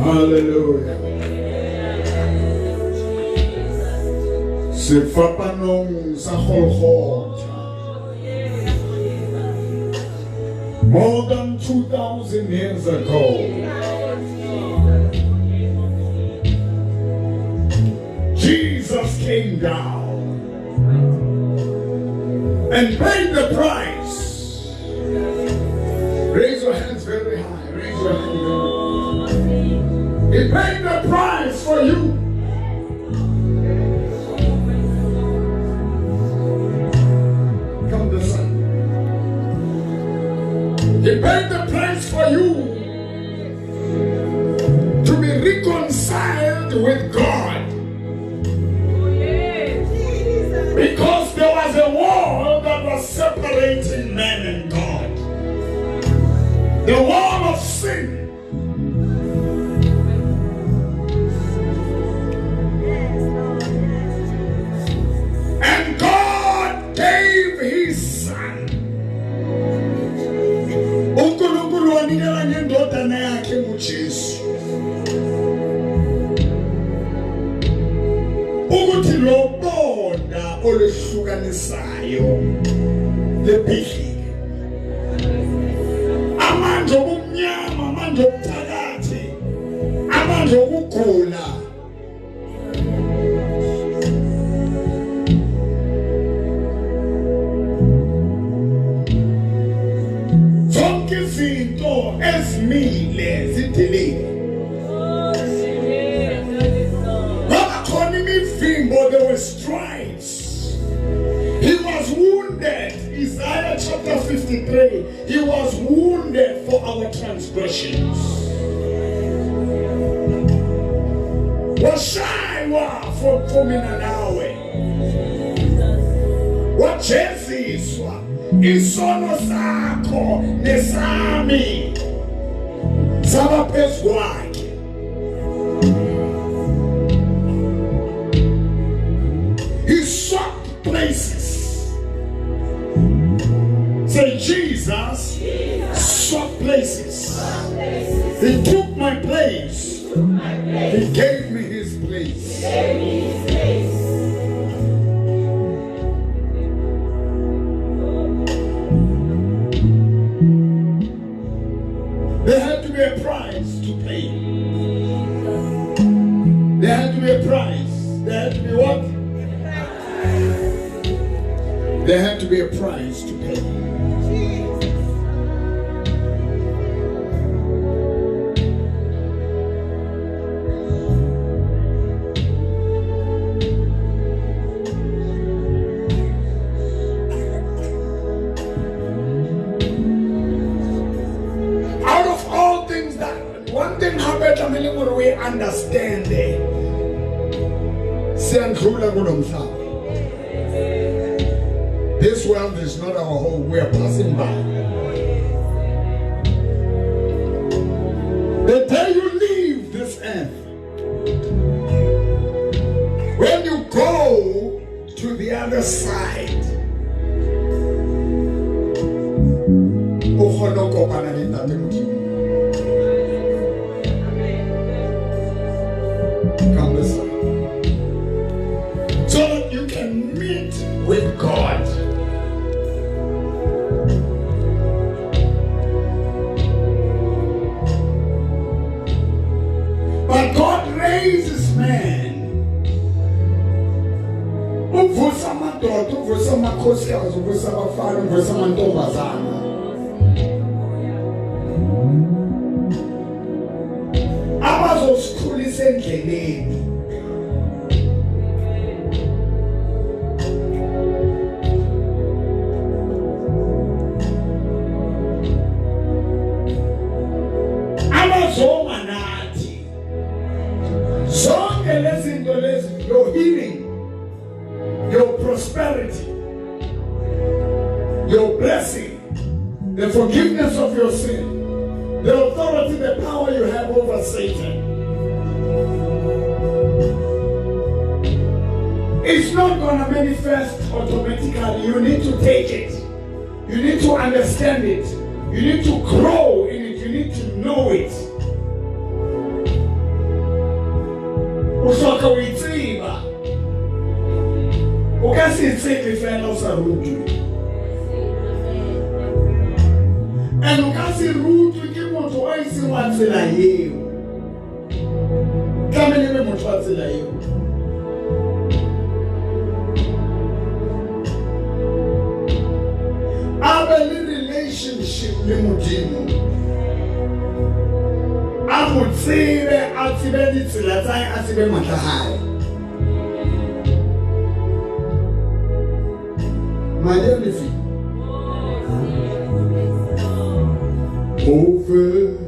Hallelujah. Sefapanong sa Golgotha. More than 2,000 years ago. Jesus came down and paid the price. Raise your hands very high. Raise your hands very high. He paid the price for you. Come this side. He paid the price for you to be reconciled with God. Because there was a wall that was separating man and God. The wall of sin. And God gave his son. uNkulunkulu wanikela ngendodana yakhe nguJesu. Ukuthi lo bonda oluhlukanisayo lebhidlike. Amandla obumnyama, amandla obuthakathi, amandla okugula zonke izinto ezimile zidilike kwaba khona imivimbo there were stripes he was wounded Isaiah chapter 53 he was wounded for our transgressions washaywa for for mina nawe wajeziswa isono sakho nesami saba phezu kwakhe he swapped places say Jesus, Jesus. swapped places. He took my place. He gave me his place. There had to be a price to pay. There had to be a price. There had to be what? There had to be a price to pay. Out of all things that one thing hape tlamehile gore we understand siyandlula kulo mhlaba. This world is not our home. We are passing by. The day you leave this earth, when you go to the other side, o kgone go kopana le Ntate Modimo. Come this side. So that you can meet with God. God. But God raises man. Uvusa amadoda, uvusa amakhosikazi, uvusa abafana, uvusa amantombazana. Abazosikhulisa endleleni. Abazoma nathi. Zonke lezi zinto lezi your healing, your prosperity, your blessing, the forgiveness of your sin, the authority, the power you have over Satan. It's not going to manifest automatically. You need to take it. You need to understand it. You need to grow in it. You need to know it. O hloka ho e tseba. O ka se e tsebe fela o sa rutwe. And o ka se rutwe ke motho o e seng wa tsela eo. Tlamehile be motho wa tsela eo. A be le relationship le Modimo. A mo tsebe, a tsebe ditsela tsa hae, a tsebe matla hae. Madi a lefi. O fe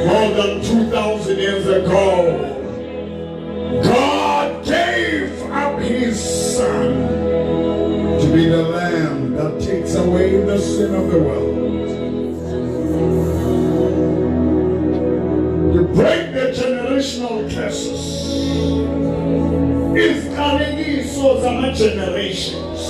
More than 2,000 years ago, God his son to be the lamb that takes away the sin of the world. You break the generational curses. Iziqalekiso zama-generations.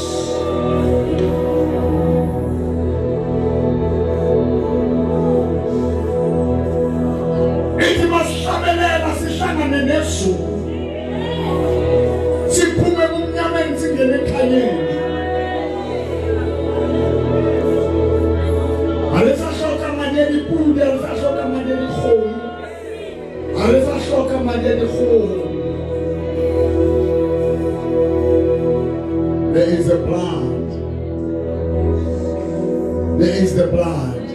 Ithi masihlabelela sihlangane nezulu. Siphume kumnyameni singene ekhanyeni. Ha re sa hloka madi a dipudi, ha re sa hloka madi a dikgomo. Ha re sa hloka madi a dikgomo. There is a blood. There is the blood.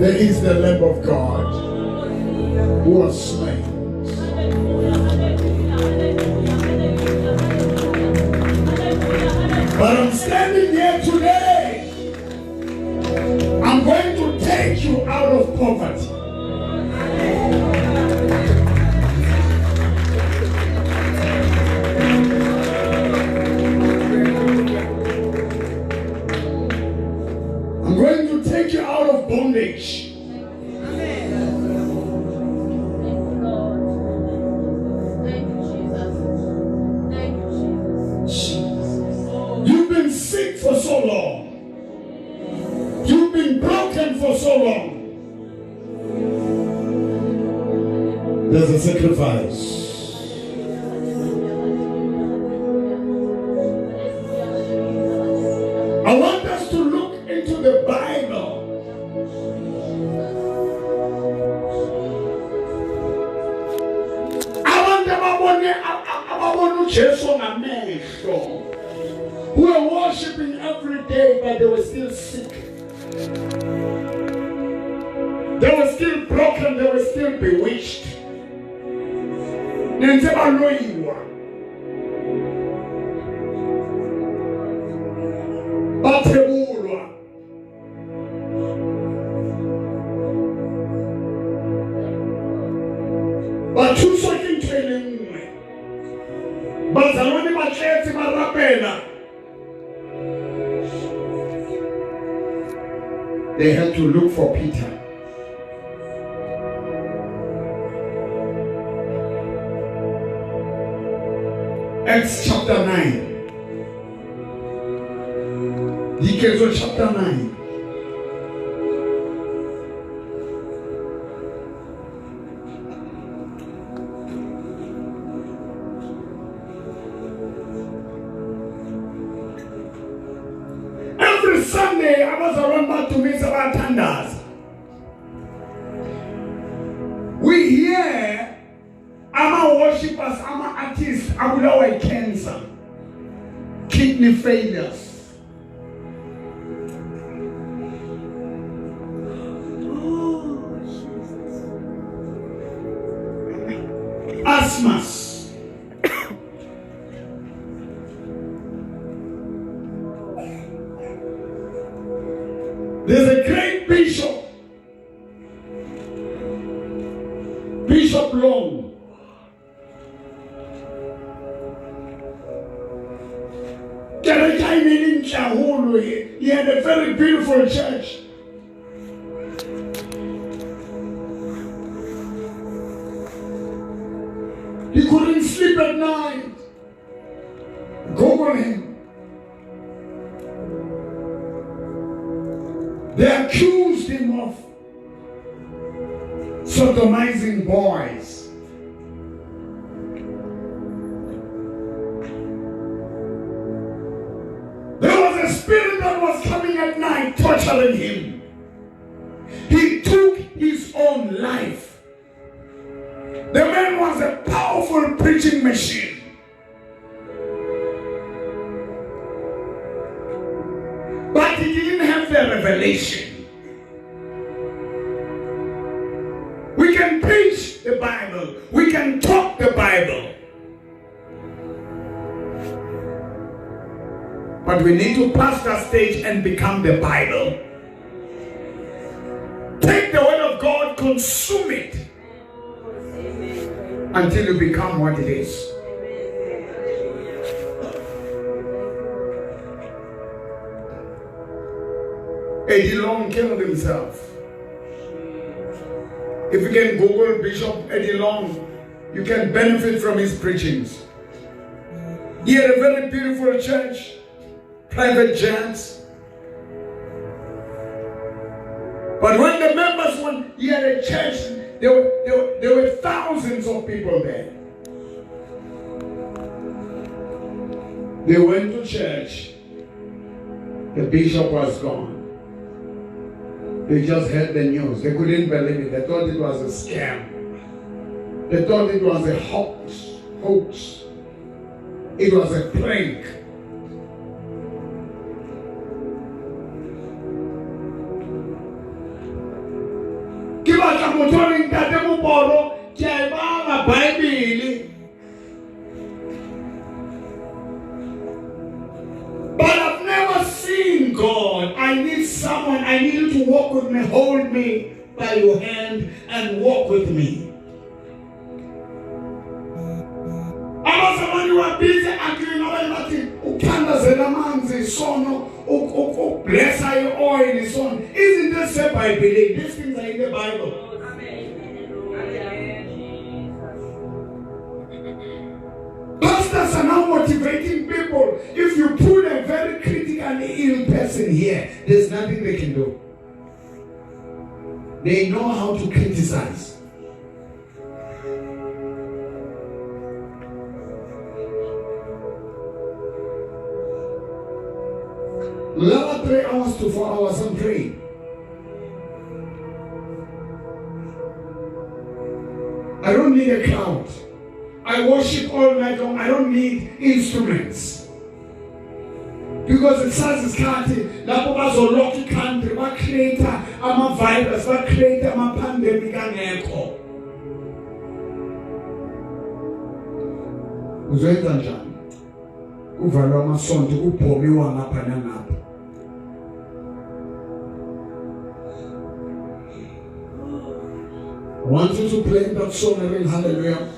There is the Lamb of God who was slain. But I'm standing here today. I'm going to take you out of poverty. I'm going to take you out of bondage. You've been sick for so long. You've been broken for so long. There's a sacrifice. I want us to look into the Bible. Abantu ababone ababona uJesu ngamehlo who were worshiping every day but they were still sick. They were still broken, they were still bewitched. Ne ntse ba loiwa. Ba thebolwa. Ba thuswa ke ntho e le nngwe. Bazalwane ba tletse ba rapela. They had to look for Peter. Acts chapter 9. Diketso chapter 9. Every Sunday abazalwane badumisa bathandaza. We hear ama worshippers, ama artists abulawa yi-cancer, kidney failures. Oh, Jesus. Asthmas. There's a great bishop, Bishop Long. Kereke e ne le ntle haholo. He had a very beautiful church. He couldn't sleep at night. Google him. They accused him of sodomizing boys. There was a spirit that was coming at night torturing him. He took his own life. The man was a powerful preaching machine. But he didn't have the revelation. We can preach the Bible, we can talk the Bible. But we need to pass that stage and become the Bible. Take the word of God, consume it until you become what it is. Eddie Long killed himself. If you can Google Bishop Eddie Long, you can benefit from his preachings. He had a very beautiful church, private jets. But when the members went, he had a church, there were, there were, there were thousands of people there. They went to church. The bishop was gone. They just heard the news. They couldn't believe it. They thought it was a scam. They thought it was a hoax. Hoax. It was a prank. Ke batla motho a reng ntate moporo ke a e bala Baebele. But I've never seen God. I need someone. I need you to walk with me, hold me by your hand and walk with me. Abazalwane were busy arguing abanye bathi ukuthandazela amanzi isono ukublessa i-oil isono izinto ezisebhayibhelini these things are in the bible Pastors are now motivating people. If you put a very critically ill person here, there's nothing they can do. They know how to criticize. Lala 3 hours to 4 hours I'm praying. I don't need a crowd. I worship all night long. I don't need instruments. Because it says isikhathi lapho bazolokha i-country ba-create ama-virus ba-create ama-pandemic angekho. Uzoyenza njani? Kuvalwa amasonto kubhomiwa ngapha nangapha. I want you to play that song and ring hallelujah.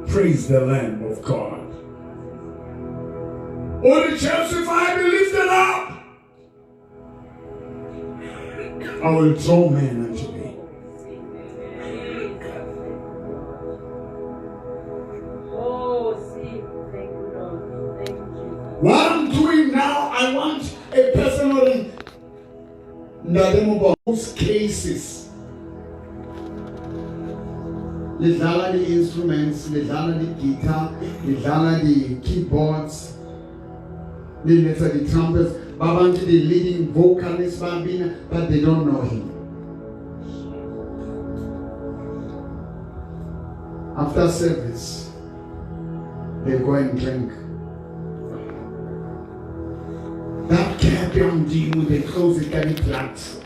Praise the Lamb of God. Only chance if I be lifted up, I will draw men unto me. Oh, see. Thank you, Lord. Thank you, Jesus. What I'm doing now, I want a personal Ntate most cases le dlala di-instruments le dlala di-guitar le dlala di-keyboards le letsa di-trumpets ba bang ke di-leading vocalists ba bina but they don't know him after service they go and drink That cap ya Modimo, they close it ka di-drugs.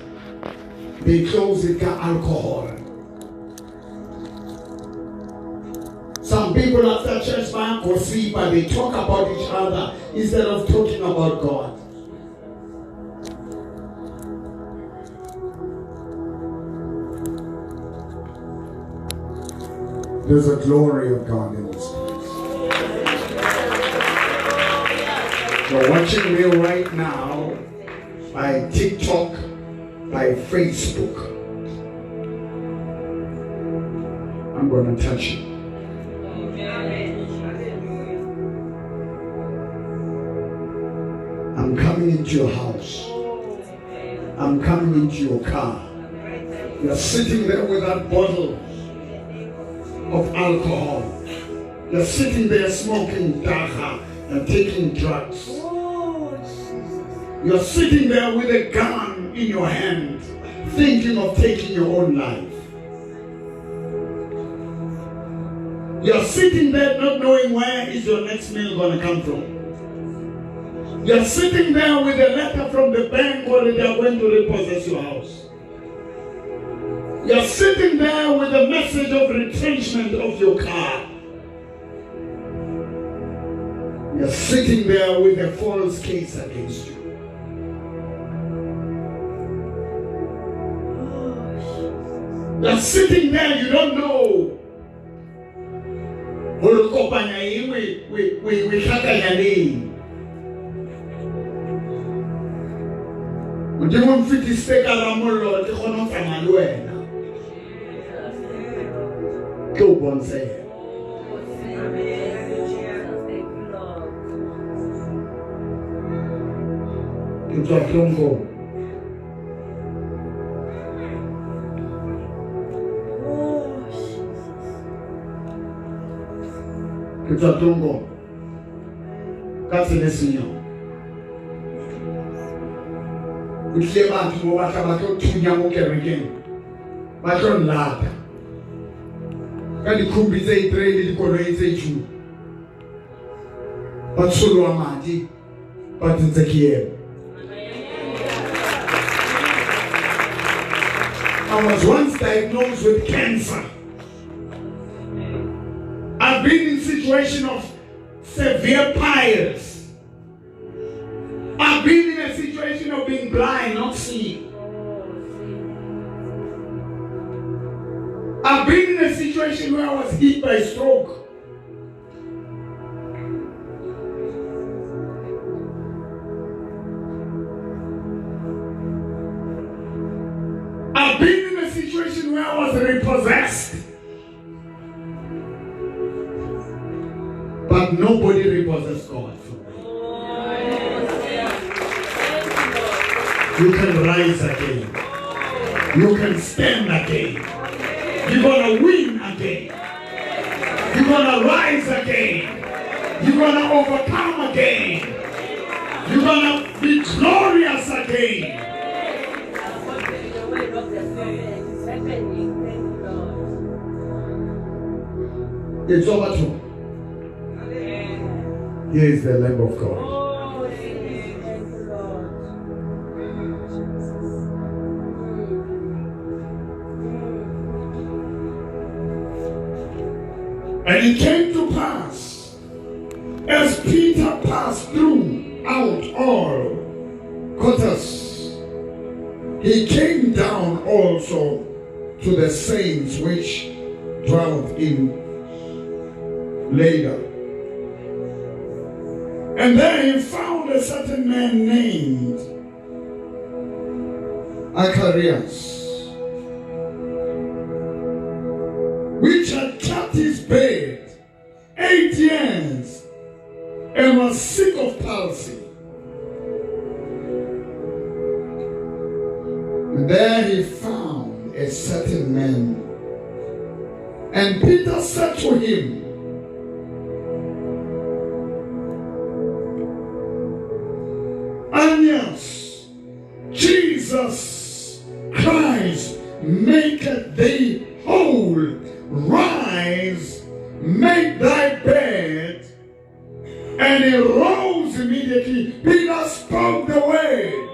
They close it ka alcohol. Some people after church ba gossip, they talk about each other instead of talking about God. There's a glory of God in this place. You're watching me right now by TikTok, by Facebook. I'm going to touch you. I'm coming into your house. I'm coming into your car. You're sitting there with that bottle of alcohol. You're sitting there smoking dagga and taking drugs. You're sitting there with a gun in your hand, thinking of taking your own life. You're sitting there not knowing where is your next meal going to come from. You're sitting there with a letter from the bank or they are going to repossess your house. You're sitting there with a message of retrenchment of your car. You're sitting there with a false case against you. You're sitting there, you don't know. Gore kopanya eng o e hlakanya leng. Modimo mfetisitse ka ramollo gore ke kgone go tsamaya le wena. Ke o bontshe yena. Ke tswa tronkong. Ke tswa tronkong. Ka tsela senyo. O tlile batho mo batla ba tlo thunya mo kerekeng. Ba tlo nlata. Ka dikhumbi tse i-3 le dikoloi tse i-2. Ba tsholoha madi ba tsentse ke ena. I was once diagnosed with cancer. I've been in situation of severe piles. I've been in a situation of being blind, not seeing. I've been in a situation where I was hit by stroke. I've been in a situation where I was repossessed. But nobody repossessed God for me. You can rise again. You can stand again. You're going to win again. You're going to rise again. You're going to overcome again. You're going to be glorious again. It's over to. Here is the Lamb of God. And it came to pass, as Peter passed through out all quarters, he came down also to the saints which dwelt in Lydda. And there he found a certain man named Aeneas, which had kept his bed 8 years and was sick of palsy. And there he found a certain man. And Peter said to him, Aeneas, Jesus Christ maketh thee whole. Rise, make thy bed. And he rose immediately. Peter spoke the word.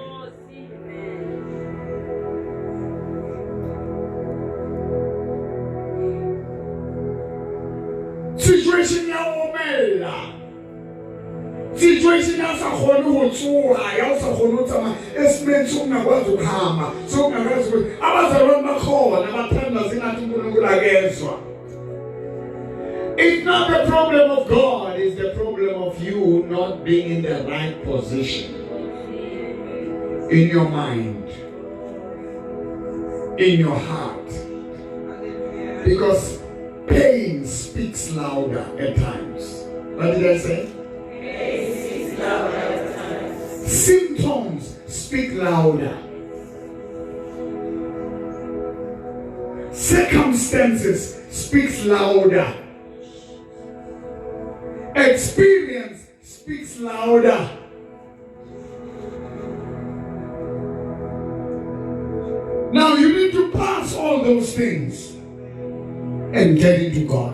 Situation ya omela. Situation ya sa kgone go tsoga, ya o sa kgone go tsamaya esimeni sokungakwazi ukuhamba, sokungakwazi ukuthi abazalwane bakhona bathandaza ingathi uNkulunkulu akezwa. It's not the problem of God, it's the problem of you not being in the right position in your mind, in your heart. Because pain speaks louder at times. What did I say? Pain speaks louder at times. Symptoms speak louder. Circumstances speaks louder. Experience speaks louder. Now you need to pass all those things and get into God.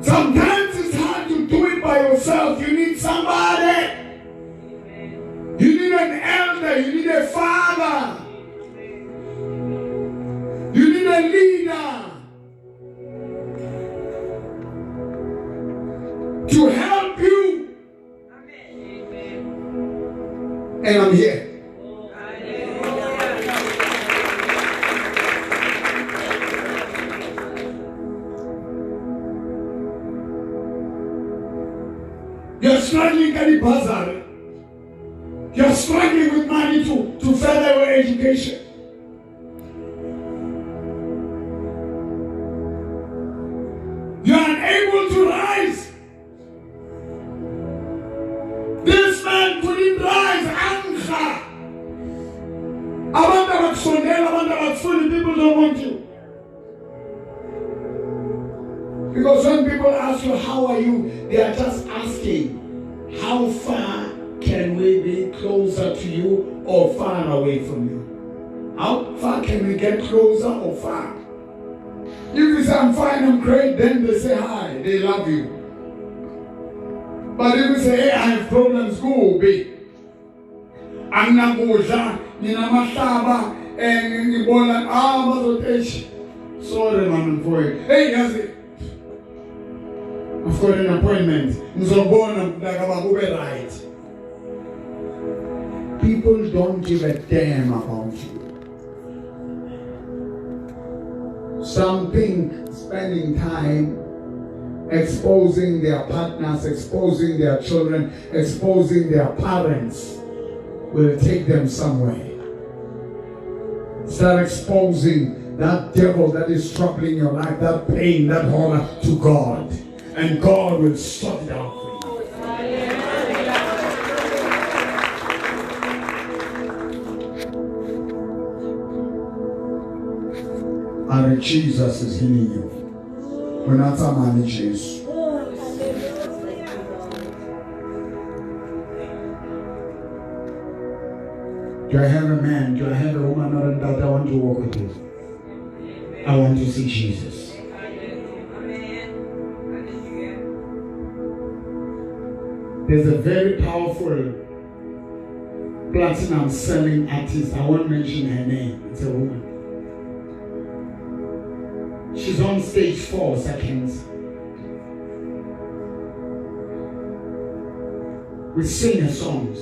Sometimes it's hard to do it by yourself. You need somebody. You need an elder. You need a father. You need a leader to help you. And I'm here. struggling ka di-bursary. You are struggling with money to further your education. You are unable to rise. This man couldn't rise. Ankha. Abantu abakusondela, abantu abakufuni, people don't want you. Because when people ask you, how are you? They are just asking, how far can we be closer to you or far away from you? How far can we get closer or far? If you say, I'm fine, I'm great, then they say hi, they love you. But if you say, hey, I have problems, go be. Anginakudla, nginamahlaba, ngibona, bazothi, eish, sorry man mfowethu. Hey, yazi, I've got an appointment. Ngizobona mntakababa ube right. People don't give a damn about you. Something spending time exposing their partners, exposing their children, exposing their parents will take them somewhere. Start exposing that devil that is troubling your life, that pain, that horror to God. And God will sort it out for you. And Jesus is healing you. We're not a Jesus. Do I have a man? Do I have a woman or a that I want to walk with you? I want to see Jesus. There's a very powerful platinum selling artist. I won't mention her name. It's a woman. She's on stage 4 seconds. We sing her songs.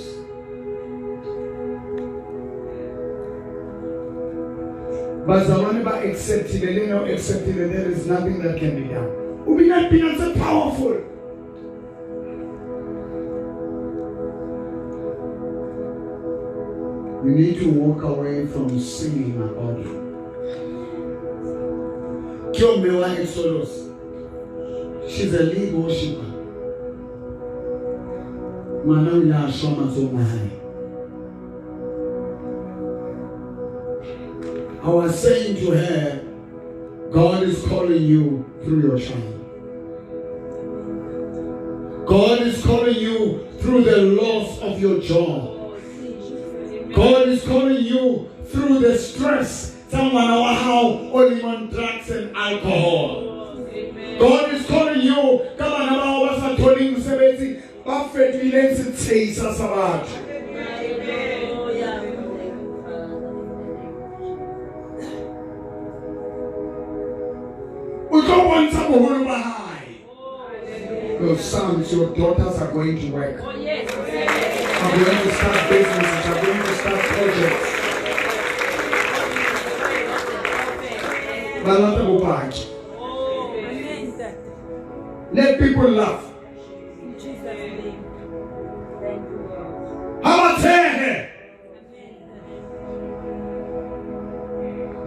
But the one about accepted, they know accepted, there is nothing that can be done. Ubina bina so powerful. You need to walk away from singing about you. Kyomewa Exodus. She's a lead worshiper. Ngwana o ile a shwa matsohong a hae. I was saying to her, God is calling you through your child. God is calling you through the loss of your job. God is calling you through the stress. Someone how only on drugs and alcohol. God is calling you. Ka bana ba hao ba sa tholeng mosebetsi, ba fetohileng setshehisa sa batho. O tlo bontsha boholo ba hae. Your sons, your daughters are going to work. Oh, yes. Are going to start businesses, are going to start projects. Ba lata bopaki. Let people laugh. In Jesus' name. Thank you, Lord. Ha ba tshehe.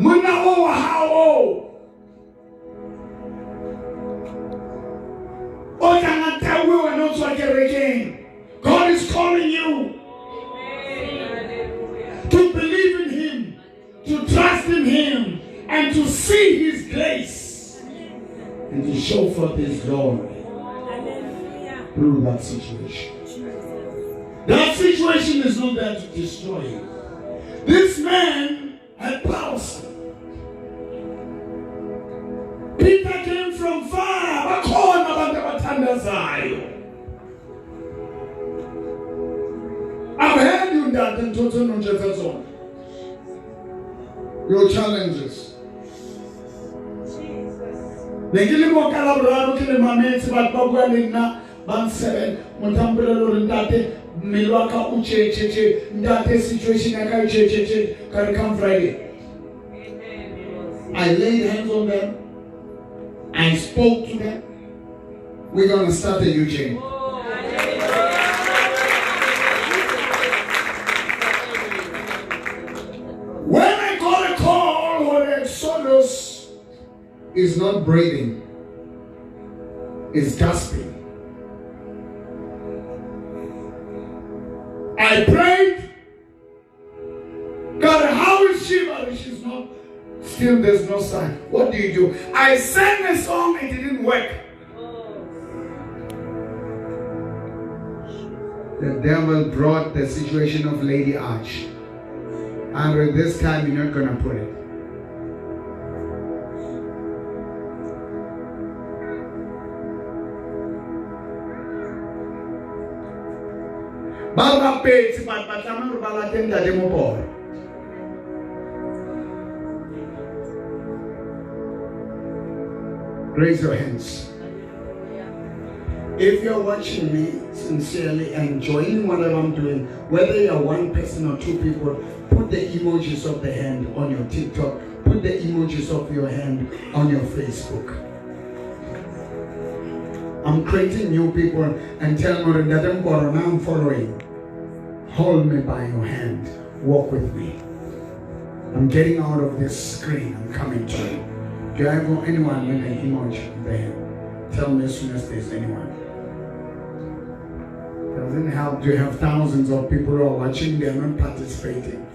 Monna o wa hao o. O tlang a tauwe wena o tswa kerekeng. God is calling you to believe in him, to trust in him, and to see his grace and to show forth his glory through that situation. That situation is not there to destroy you. This man had palsy. Peter came from far. Bakhona abantu abathandazayo. I've heard you ntate ntho tse nong tse tsona. Your challenges. Ne ke le mo ka Laboraro ke le mametse batho ba bua le nna ba nsebela motho a mpolella hore ntate mmele wa ka o tje tje tje ntate situation ya ka e tje tje tje ka re come Friday. I laid hands on them. I spoke to them. We're going to start a new journey. Is not breathing, is gasping. I prayed. God, how is she? But she's not. Still, there's no sign. What do you do? I sang a song, it didn't work. The devil brought the situation of Lady Arch. And this time you're not going to put it. Ba rapetse ba ba tlameha hore ba late ntate Moporo. Raise your hands. If you're watching me sincerely and enjoying whatever I'm doing, whether you're one person or two people, put the emojis of the hand on your TikTok, put the emojis of your hand on your Facebook. I'm creating new people and tell them that I'm following. Hold me by your hand. Walk with me. I'm getting out of this screen. I'm coming to you. Do I have anyone with an emoji in the hand? Tell me as soon as there's anyone. Doesn't help to have thousands of people who are watching, they are not participating.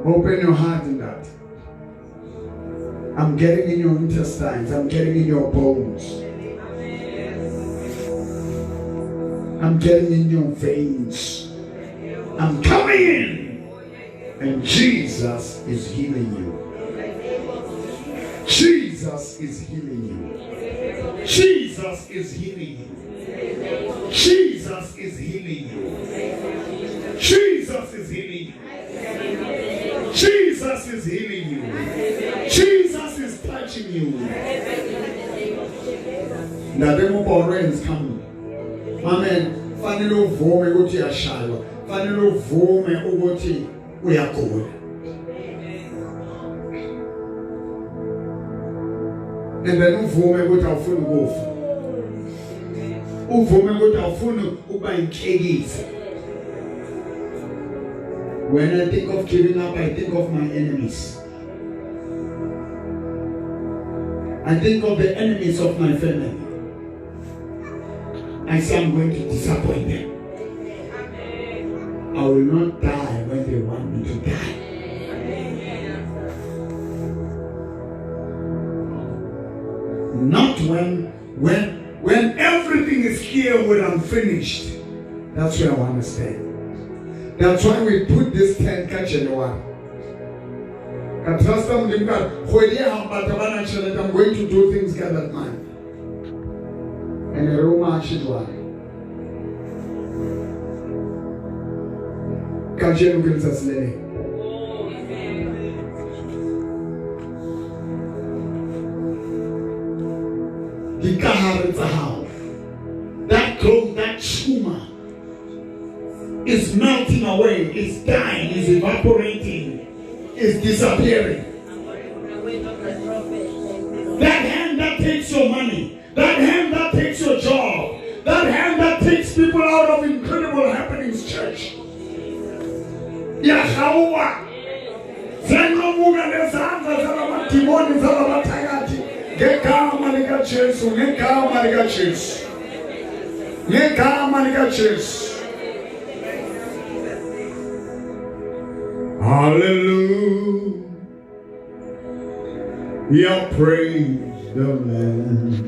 Open your heart in that. I'm getting in your intestines. I'm getting in your bones. I'm getting in your veins. I'm coming in. And Jesus is healing you. Jesus is healing you. Jesus is healing you. Jesus is healing you. Jesus is healing you. Jesus is healing you. Jesus is touching you. Ntate Moporo is coming. Amen. Fanele uvume ukuthi uyashaywa. Fanele uvume ukuthi uyagula. And then uvume ukuthi awufuni ukufa. Uvume ukuthi awufuni ukuba inhlekisa. When I think of giving up, I think of my enemies. I think of the enemies of my family. I say I'm going to disappoint them. I will not die when they want me to die. Not when everything is clear, when I'm finished. That's where I want to stay. That's why we put this tent ka January. Ka trust Modimo ka kgwedi e hang batho ba na tjhelete, I'm going to do things ka that money. And re o March jwale. Kajeno ke letsatsi le leng. Dikahare tsa hao. That growth, that tumor is melting away, is dying, is evaporating, is disappearing. That hand that takes your money, that hand that takes your job, that hand that takes people out of incredible happenings, church. Yahawa. Zenqomuka lezandla zalamadimoni zalabathakathi ngegama likaJesu, ngegama likaJesu, ngegama likaJesu. Hallelujah. Praise the Lamb.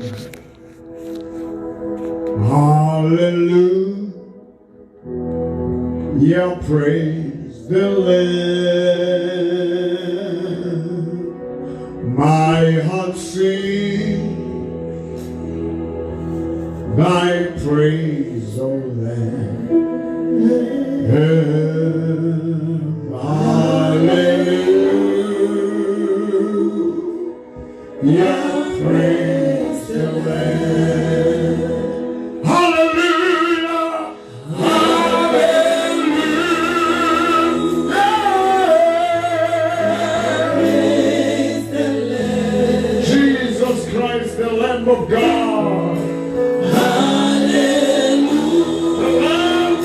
Hallelujah. Praise the Lamb. My heart sings thy praise, O Lamb. Hallelujah. Praise the Lamb. Hallelujah. Hallelujah. Jesus Christ, the Lamb of God. The Lamb.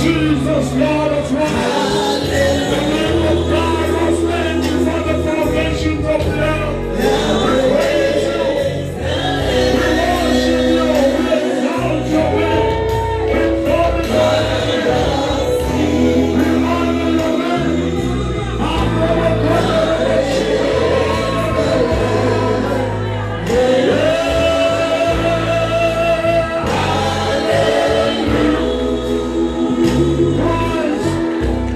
Jesus, Lord of Lords. The Lamb of God was slain before the foundations of the earth. We praise you. We worship you. We exalt your name. We glorify you. We honor your name. Christ.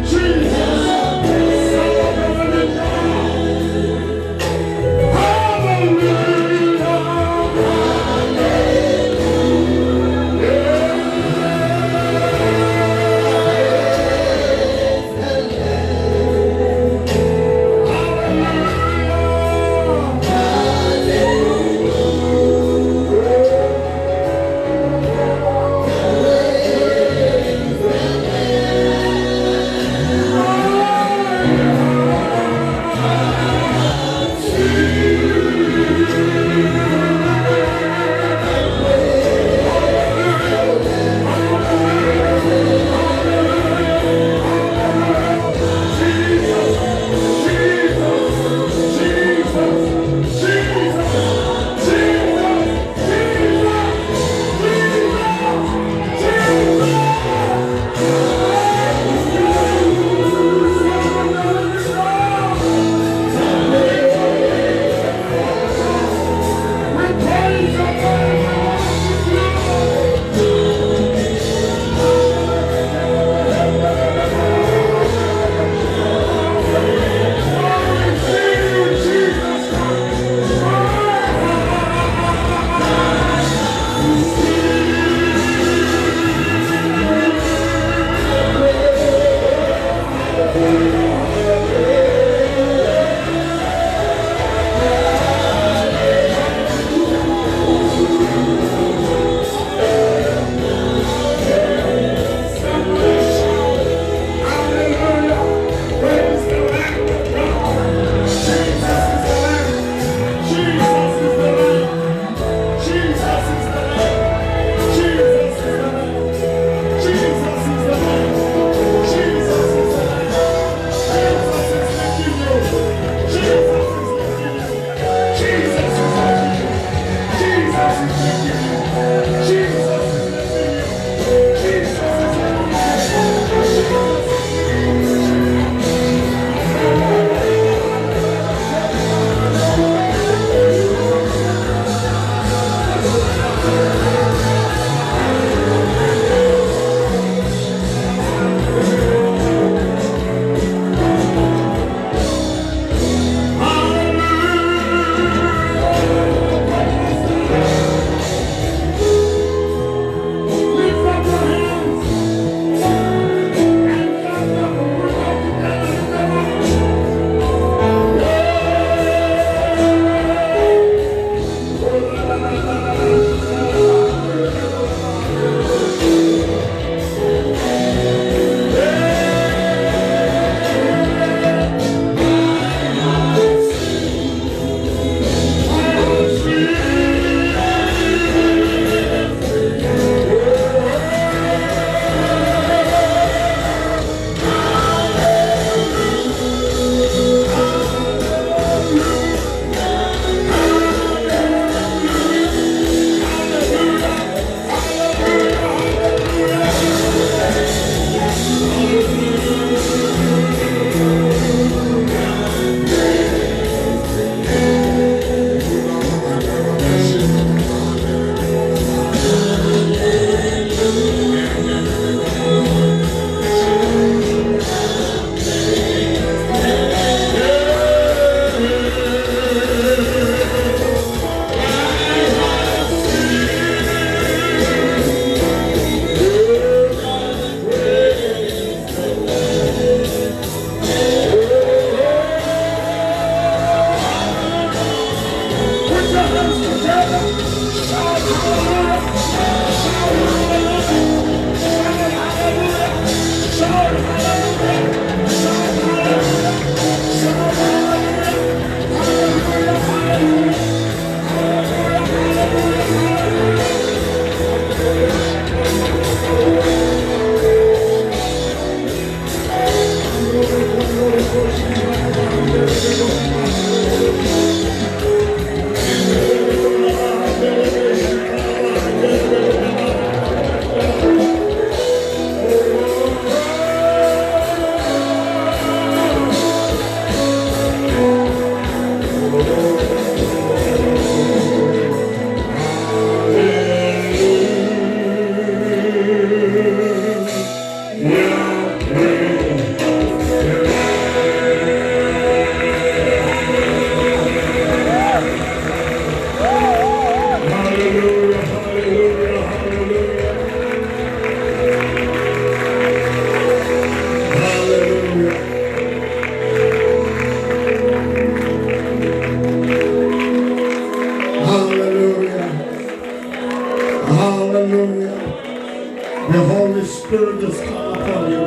The Holy Spirit has come upon you.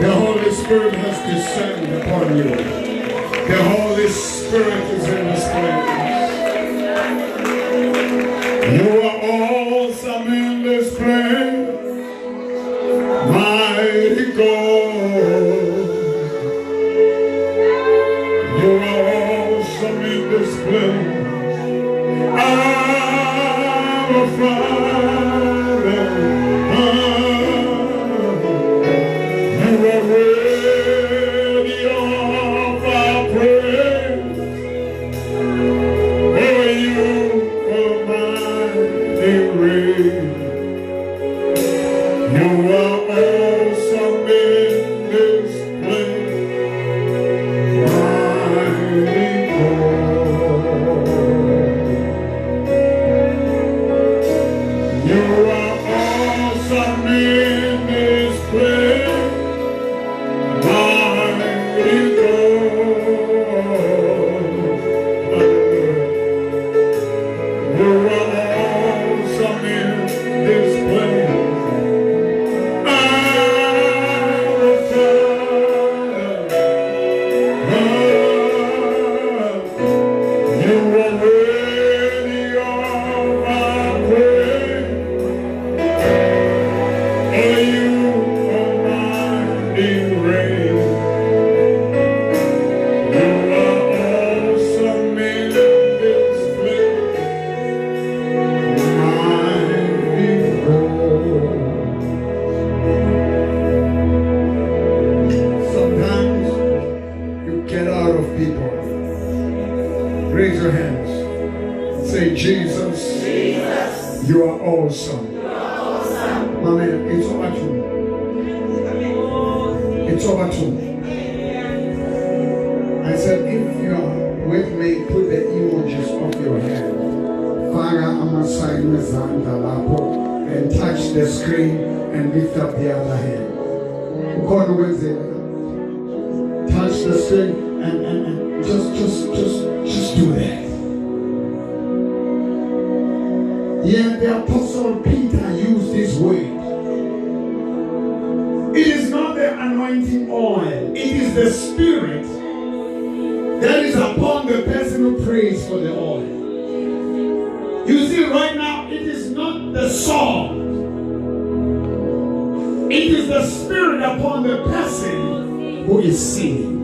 The Holy Spirit has descended upon you. The Holy Spirit is in this place. You are awesome in this place, mighty God. You are awesome in this place. Our Father, you are worthy of our praise. For you are mighty reign. You are awesome in this place, mighty God. You are awesome in this place, mighty God. You are awesome in this place, our Father. You are worthy of our praise. For you are mighty reign. You are awesome in this place, mighty God. Sometimes you get out of people. Raise your hands. Say, Jesus, you are awesome. My man, it's over to. It's over to. I said, if you are with me, put the emojis off your hand. Faka ama-sign wezandla lapho and touch the screen and lift up the other hand. Ukhona ukwenzeka? Touch the screen and just do that. Yeah, the Apostle Peter used this word. It is not the anointing oil, it is the spirit that is upon the person who prays for the oil. You see, right now, it is not the song, it is the spirit upon the person who is singing.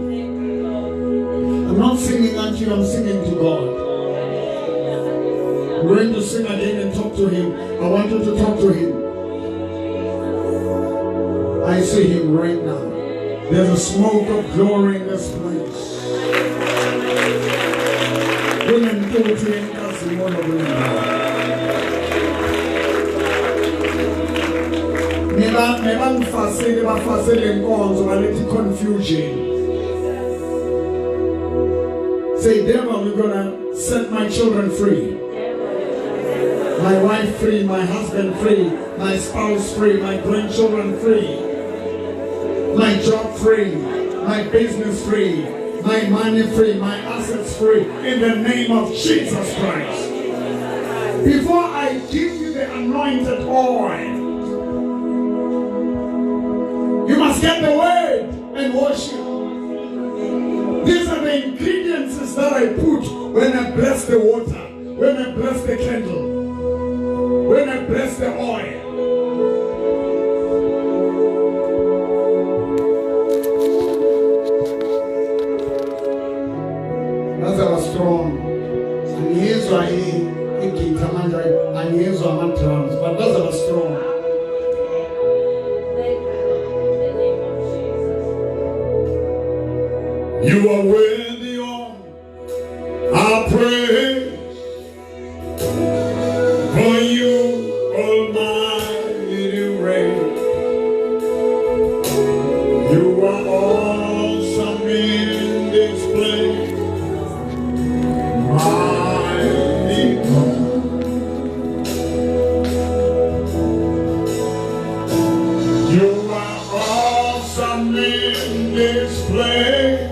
I'm not singing unto you, I'm singing to God. I'm going to sing again and talk to him. I want you to talk to him. I see him right now. There's a smoke of glory in this place. Kunentuthu yenkazimulo kule ndawo. Neba nebangifasele bafasele inkonzo baletha confusion. Say, devil, we're gonna set my children free. My wife free, my husband free, my spouse free, my grandchildren free, my job free, my business free, my money free, my assets free, in the name of Jesus Christ. Before I give you the anointed oil, you must get the word and worship. These are the ingredients that I put when I bless the water, when I bless the candle, when I bless the oil. That's our strong. Angizwa i-guitar manje, angizwa ama-drums, but those are strong. Thank you, Lord. In the name of Jesus. You are worthy of our praise. For you, Almighty reign. You are awesome in this place, mighty God. You are awesome in this place,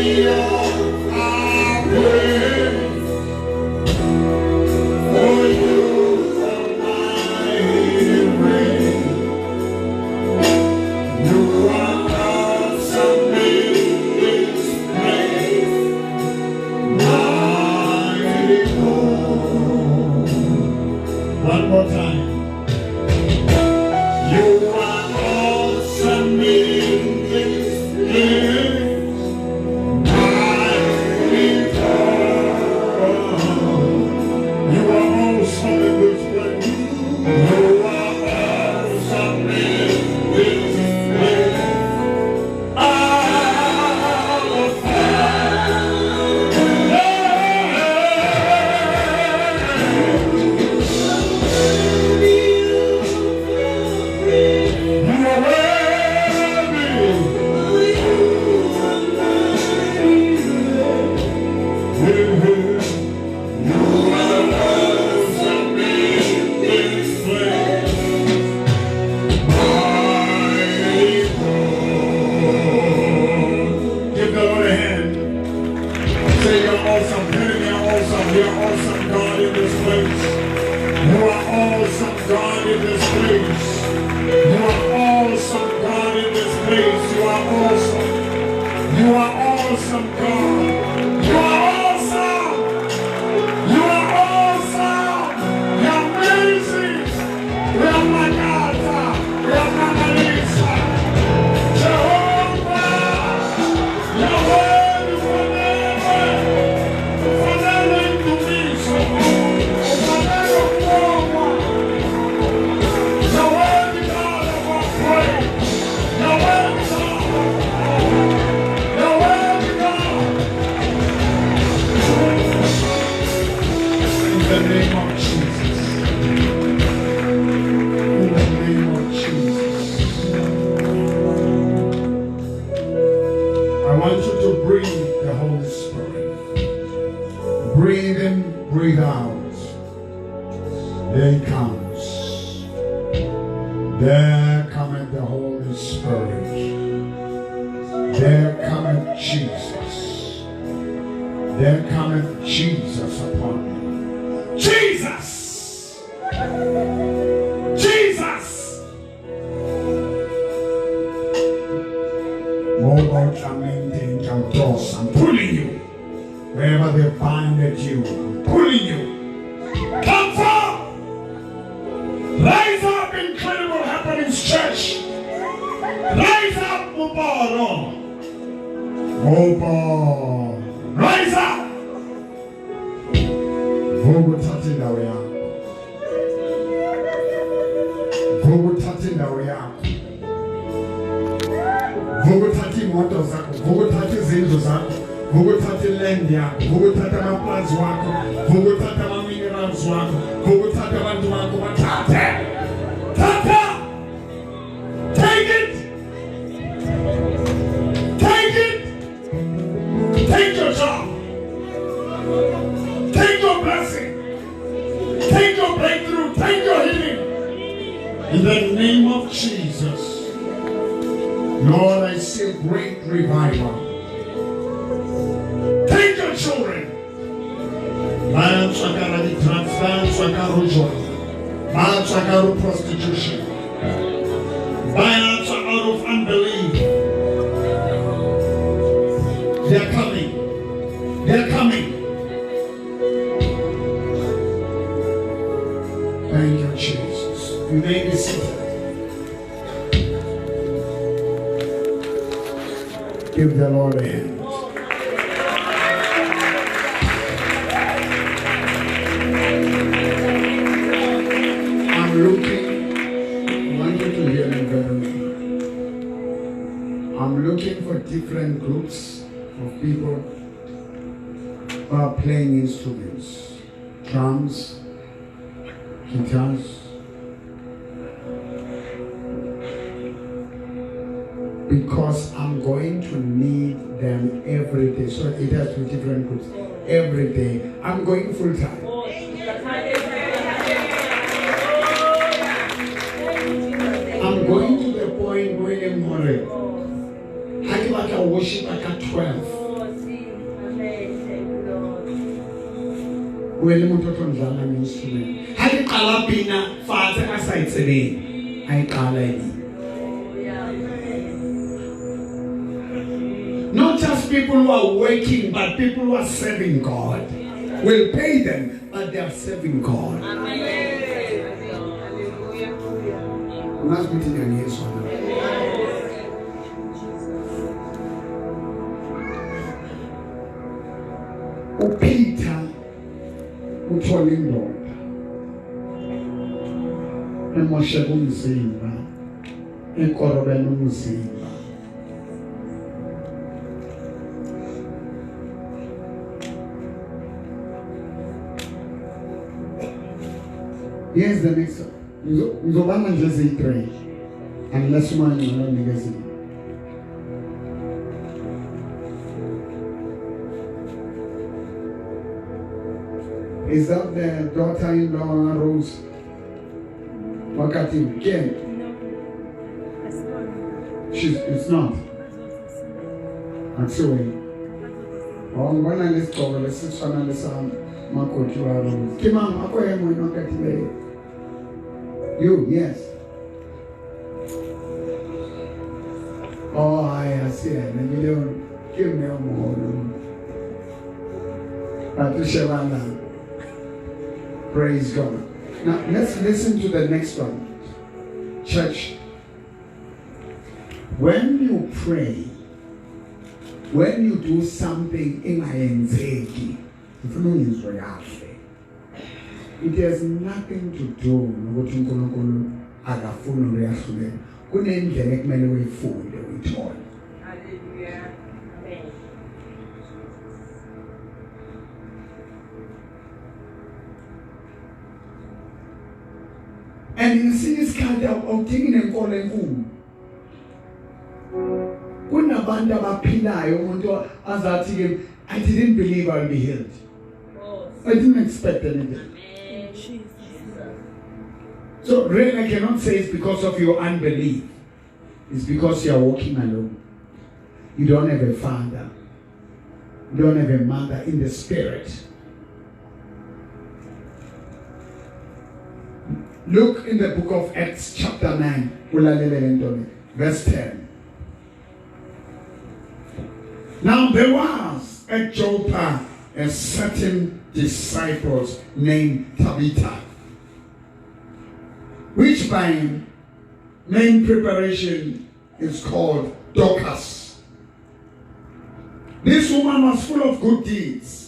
Worthy of our praise. For you are mighty reign. You are awesome in this place. Mighty God. One more time. You are awesome in this place. Mighty God. You are awesome in this place. You are awesome in this place. Our Father. You are worthy. You are awesome in this place. Mighty God. Give the Lord a hand. Say you're awesome. Tell him you're awesome. You're awesome, God, in this place. You are awesome, God, in this place. You are awesome, God, in this place. You are awesome. You are awesome, God. You are awesome. You are awesome. You're amazing. We are Makata. We are Mamalisa. Jehovah. Yahweh, ufanele. Ufanele indumiso. Ufanele ukubongwa. You're worthy, God, of our praise. You're worthy, God. You're worthy, God. In the name of Jesus. In the name of Jesus. I want you to breathe the Holy Spirit. Breathe in, breathe out. There he comes. There cometh the Holy Spirit. There cometh Jesus. There cometh Jesus upon you. Jesus! Jesus! Mobile tormenting I'm pulling you. Wherever they binded you, I'm pulling you. Come forth! Rise up, Incredible Happenings Church. Rise up, Mubaro. Mubaro. Rise up! Vuka uthathe indawo yakho. Vuka uthathe indawo yakho. Vuka uthathe iy'moto zakho. Vuka uthathe izindlu zakho. Vuka uthathe iland yakho. Vuka uthathe amaplazi wakho. Vuka uthathe ama-minerals wakho. Vuka uthathe abantu bakho. Bathathe. Thatha! Take it! Take it! Take your job. Take your blessing. Take your breakthrough. Take your healing. In the name of Jesus. Lord, I see a great revival. Take your children. Ba tswa ka hara di-drugs, ba tswa ka hare ho jwala, ba tswa ka hare ho prostitution, ba tswa out of unbelief. They are coming. They are coming. Thank you, Jesus. You may be seated. Give the Lord a hand. I'm looking, I want you to hear me very well. I'm looking for different groups of people who are playing instruments, drums, guitars, because I'm going to need them every day. So it has to be different groups every day. I'm going full time. I'm going to the point where more. Ha ke batla worship ka 12. Go be le motho o tlo ndlala nge-instrument. Ha ke qala pina fatshe a sa e tsebeng, a e qala e bina. Not just people who are working, but people who are serving God. Will pay them, but they are serving God. Ungazi ukuthi ngiyangizwa na? uPeter uthola indoda emosheka umzimba ekorobela umzimba Here's the next one. Ngizobamba nje eziyi-three unless umoya ngcono unikezile. Is that the daughter-in-law Rose? Wakati Ken? She's it's not. Akusiwe. Oh ngibona lesigqoko lesifana lesami makoti wa Rose. Ke mang a ko eme wena wakati le? You, yes. Oh, hayi asiyena ebile ke mme o moholo. Batho shebana. Praise God. Now let's listen to the next one. Church. When you pray, when you do something ingayenzeki, ngifuna ungizwe kahle. It has nothing to do nokuthi uNkulunkulu akafuni uyahluleka. Kunendlela ekumele uyifunde uyithole. Hallelujah. Amen. And ngesinye isikhathi awudingi nenkolo enkulu. Kunabantu abaphilayo umuntu azathi ke I didn't believe I'll be healed. I didn't expect anything. So really I cannot say it's because of your unbelief. It's because you are walking alone. You don't have a father. You don't have a mother in the spirit. Look in the book of Acts chapter 9, ulalele le nto le, verse 10. Now there was at Joppa a certain disciples named Tabitha, which by name preparation is called Dorcas. This woman was full of good deeds.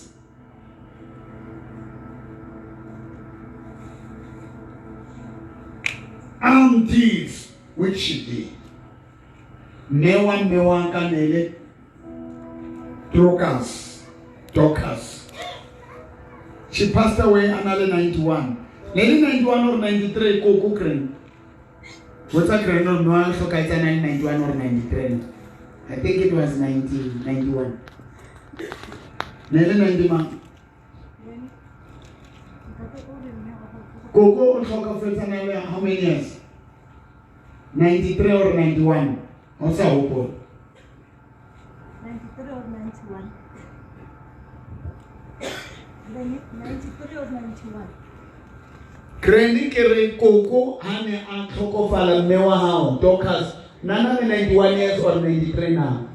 And deeds which she did. Mme wa mme wa ka ne le Dorcas. Dorcas. She passed away a na le 91. Ne le 91 or 93 koko grand. Botsa grand or no a hlokahetse a na le 91 or 93. I think it was 90, 91. Ne le 90 mang? Koko o hlokafetse a na le how many years? 93 or 91. Ha o sa hopola. 93 or 91. 93 or 91. Granny ke re koko ha ne a tlhokofala mme wa hao Dorcas na na le 91 years or 93 na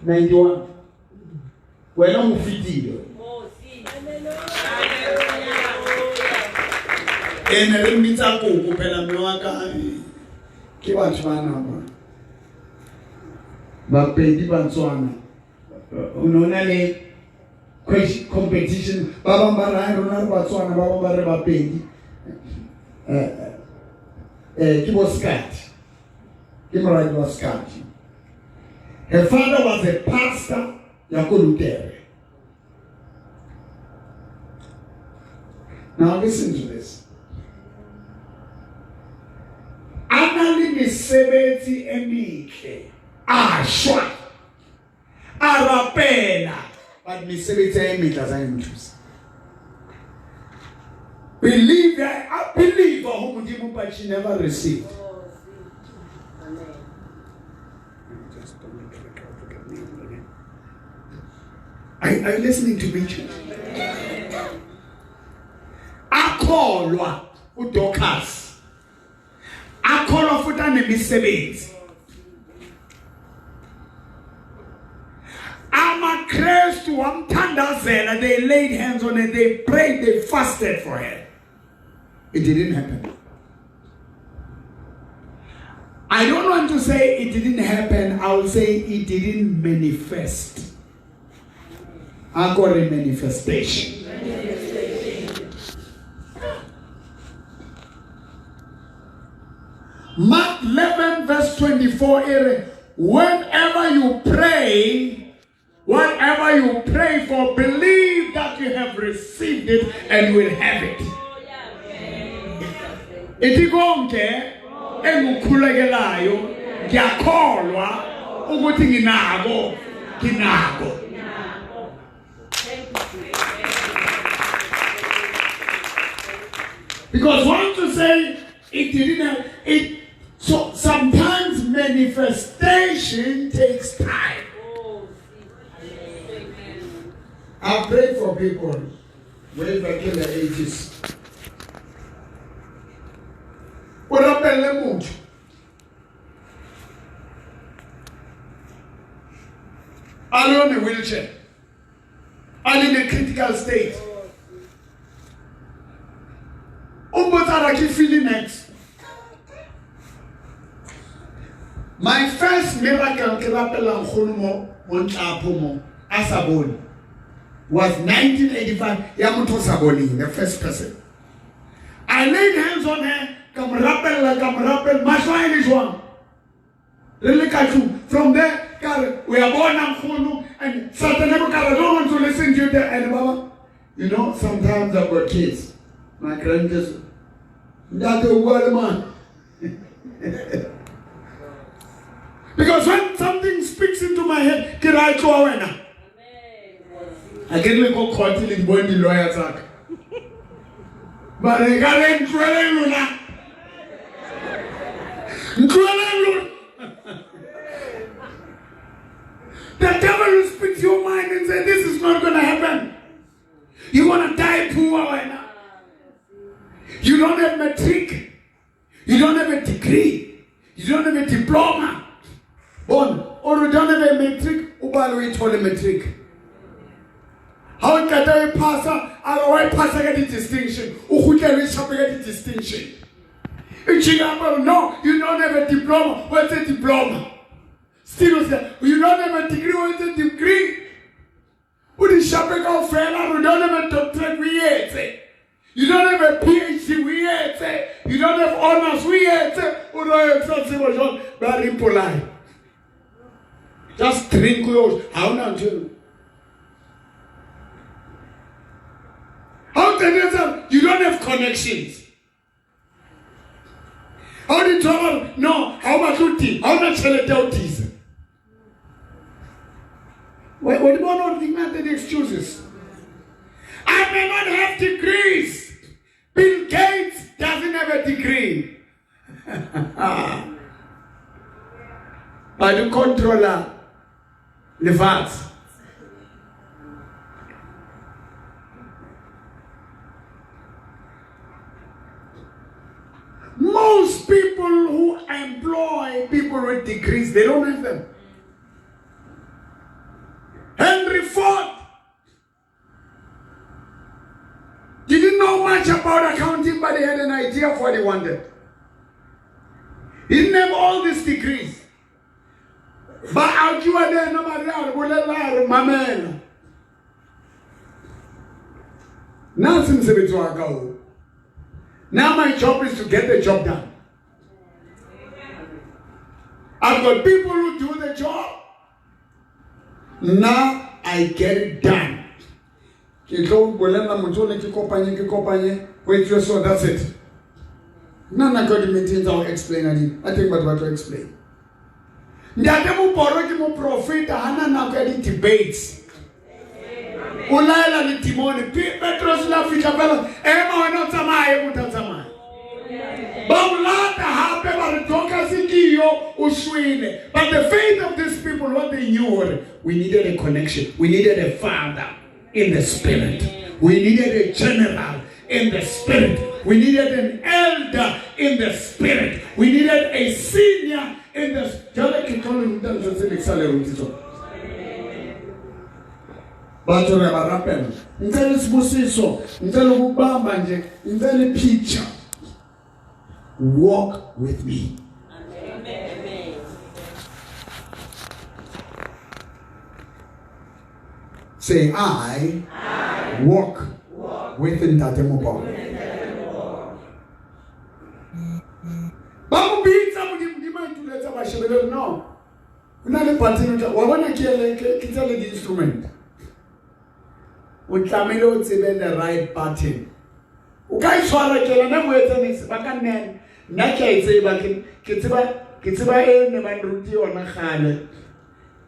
91 wena o mo fetile e ne re mmitsa koko phela mme wa ka ke batho ba na ba bapedi batswana o ne o na le competition ba bang ba re rona re batswana ba bang ba re bapedi eh, eh, ke bo skati ke moradi wa skati her father was a pastor ya ko lutere now listen to this a na le mesebetsi e metle a shwa a rapela but mesebetsi e metle a sa e nthusa believe I believe ho modimo but she never received Are, are you listening to me, church? akholwa uDorcas. Akholwa futhi anemisebenzi. AmaKristu wamthandazela they laid hands on her they prayed they fasted for her. It didn't happen. I don't want to say it didn't happen. I will say it didn't manifest. Akore manifestation. Mark 11 verse 24 ere whenever you pray whatever you pray for believe that you have received it and will have it. Ithi konke engukhulekelayo ngiyakholwa ukuthi nginako nginako. Because once you say it didn't have, it so sometimes manifestation takes time. I pray for people way back in the 80s. O rapelle motho a le on a wheelchair a le in a critical state o mpotsa ra ke feel next my first miracle ke rapela nkgono mo mo ntlapho mo a sa bone was 1985 ya motho o sa boneng the first person I laid hands on her ka mo rapella ka mo rapella mahlo a le jwang re le ka tlung from there ka re o ya bona nkgono and satan e ka re don't want to listen to you there and baba you know sometimes I've got kids my grandkids ntate o bua le mang because when something speaks into my head ke ra tloa wena a ke le ko court le di bone di-lawyer tsaka ba re ka re ntloeleng lona ntloeleng lona The devil will speak to your mind and say, This is not going to happen. You're going to die poor. Wena. You don't have matric. You don't have a degree. You don't have a diploma. Bona, or you don't have a matric, ubale uyithole matric. Ha o qeta o e phasa, a re wa e phasa ka di-distinction, o kgutlele o e shape ka di-distinction. E tjhika ba no, you don't have a diploma, what's a diploma? Still you don't have a degree, what's a degree? O di shape kaofela, re don't have a doctorate, o e etse. You don't have a PhD, o e etse. You don't have honors, o e etse. O no etsa tsebo jwang, ba re ipolaye. Just drink yours. Ha ona ntho eo. Ha o qetetse, you don't have connections. Ha o di thola, no, ha o batle ho tia, ha o na tjhelete ya ho tiisa. Wa di bona hore di ngata di-excuses. I may not have degrees. Bill Gates doesn't have a degree. But you controller lefatshe. Most people who employ people with degrees, they don't have them. Henry Ford didn't know much about accounting, but he had an idea of what he wanted. He didn't have all these degrees. Ba argue le ena ba re a re bolela a re mamela. Nna se mosebetsi wa ka o. Now my job is to get the job done. I've got people who do the job. Now I get it done. Ke tlo bolela motho le ke kopanye ke kopanye ho etswe so that's it. Nna nako ya di-meeting tsa ho explain di I think batho ba tlo explain. Ntate Moporo ke moprofeta hana nako ya di-debates. O laela le timone Petros la fihla fela ema wena o tsamaye motho a tsamaye. Ba mo lata hape ba re Dorcas ke yo o shwele. But the faith of these people what they knew hore we needed a connection. We needed a father in the spirit. We needed a general in the spirit. We needed an elder in the spirit. We needed a senior in the Jwale ke tlo le ruta ntho tse ne ke sa le rute tsona. Batho re ba rapela. Ngicela isibusiso, ngicela ukubamba nje, ngicela i-picture. Walk with me. Amen. Say I, walk, with Ntate Mopao. Ba mo bitsa Modimo Modimo a ituletsa ba shebele no. O na le button o tla wa bona ke ele ke ke tsa le di-instrument. O tlamehile o tsebe the right button. O ka itshwara ke yona mo etsa mix ba ka nna nna ke a e tseba ke ke tseba ke tseba e ne ba nruti yona kgale.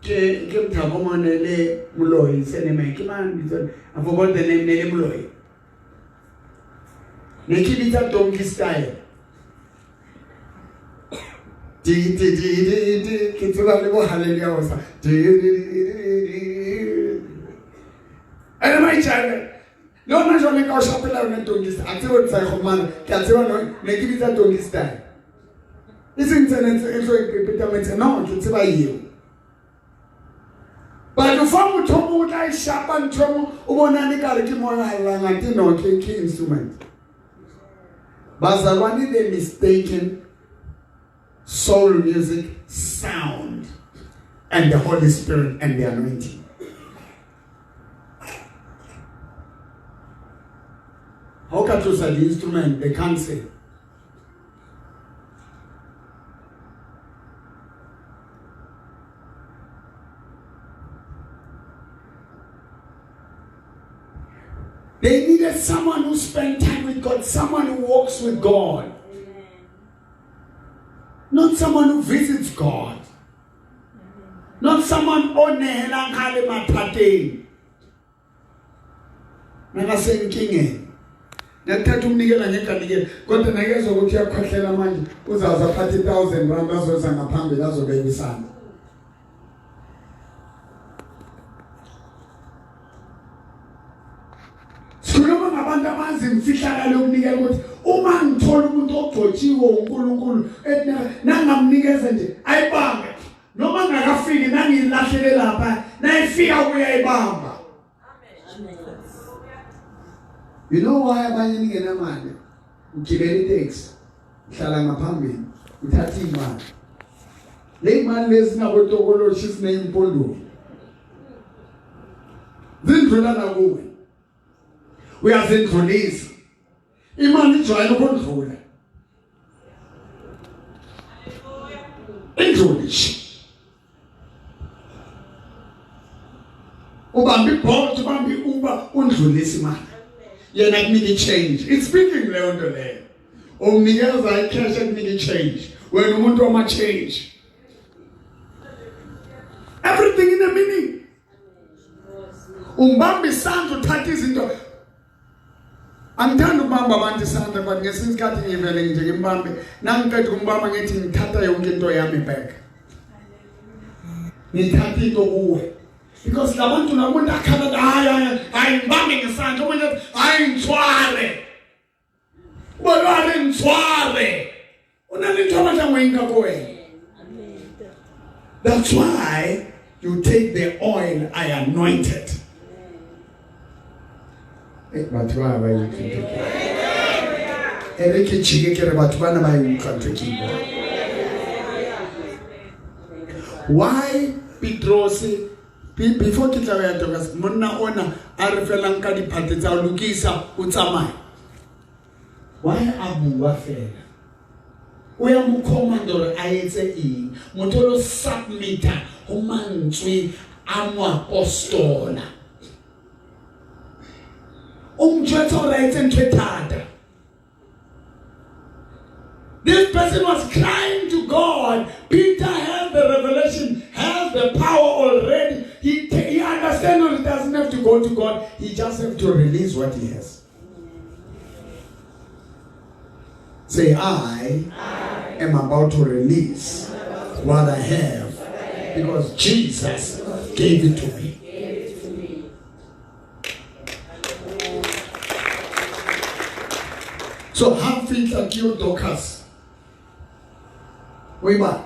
Ke ke Mthako mone le Moloi surname ke mang bitso I forgot the name ne le Moloi. Ne ke bitsa donkey style. Di di di di di ke tseba le bo hallelujah ho sa di di di di di. Ene mai tjale le ona jwale ka o shapela yone donkey style a tsebe tsa go mana ke a tseba no ne ke bitsa donkey style. E seng tsene tse e tlo e petametse no ke tseba eo. But fa motho o mongwe o tla e shapa ntho e nngwe o bonane ka re ke moya a llang ante no ke ke instrument. Bazalwane they mistaken soul music sound and the Holy Spirit and the anointing. Ha o ka tlosa di-instrument they can't sing. They needed someone who spent time with God, someone who walks with God. Amen. Not someone who visits God. Not someone o nehelang ha le mathateng. Nakasenkingeni. Nakuthatha umnikela ngeke anikele kodwa nakezwa ukuthi uyakhwehlela manje uzaze aphathe 1000 rand azoza ngaphambili azobeka isandla. Sikhuluma ngabantu abazi imfihlakalo yokunikela ukuthi uma ngithola umuntu ogcotshiwe uNkulunkulu ethi nangamnikeza nje ayibambe noma ngakafiki nangilahlele lapha nayifika kuyayibamba. You know why abanye ningenamali? Ugibela itaxi, uhlala ngaphambili, uthatha imali. Le imali lezi nabotokoloshi sineyimpundulo. Zindlula la kuwe. Uyazindlulisa. Imali ijwayele ukundlula. Indlule nje. Ubamba iBolt, ubamba iUber, undlulisa imali. Yena kunika i-change. It's speaking leyo nto leyo. Umnikeza i-cash akunika i-change. Wena umuntu wama change. Everything in a meaning. Umbamba isandla uthatha izinto. Angithandi ukubamba abantu isandla but ngesinye isikhathi ngivele nje ngimbambe. Nangiqeda ukumbamba ngithi ngithatha yonke into yami back. Ngithatha into kuwe. Because labantu lamuntu akhala hayi hayi hayi ngibambe ngesandla omunye athi hayi ngithwale. Bona re ntshware. O na le ntho a batlang ho e nka ko wena. That's why you take the oil I anointed. Eh, batho ba ba e utlwe ntho ke. E re ke jike ke re batho bana ba e utlwa ntho ke e buang. Why Petrose before ke tla ya Dorcas monna ona a re felang ka diphate tsa ho lokisa o tsamaye. Why a bua fela? O ya mo command hore a etse eng? Motho o lo submita ho mantswe a moapostola. O mo jwetsa hore a etse ntho e thata. This person was crying to God. Peter has the revelation, has the power already. He understands that he doesn't have to go to God. He just has to release what he has. Say, I am about to release what I have because Jesus gave it to me. So ha fihla ke yo Dorcas. O e bala.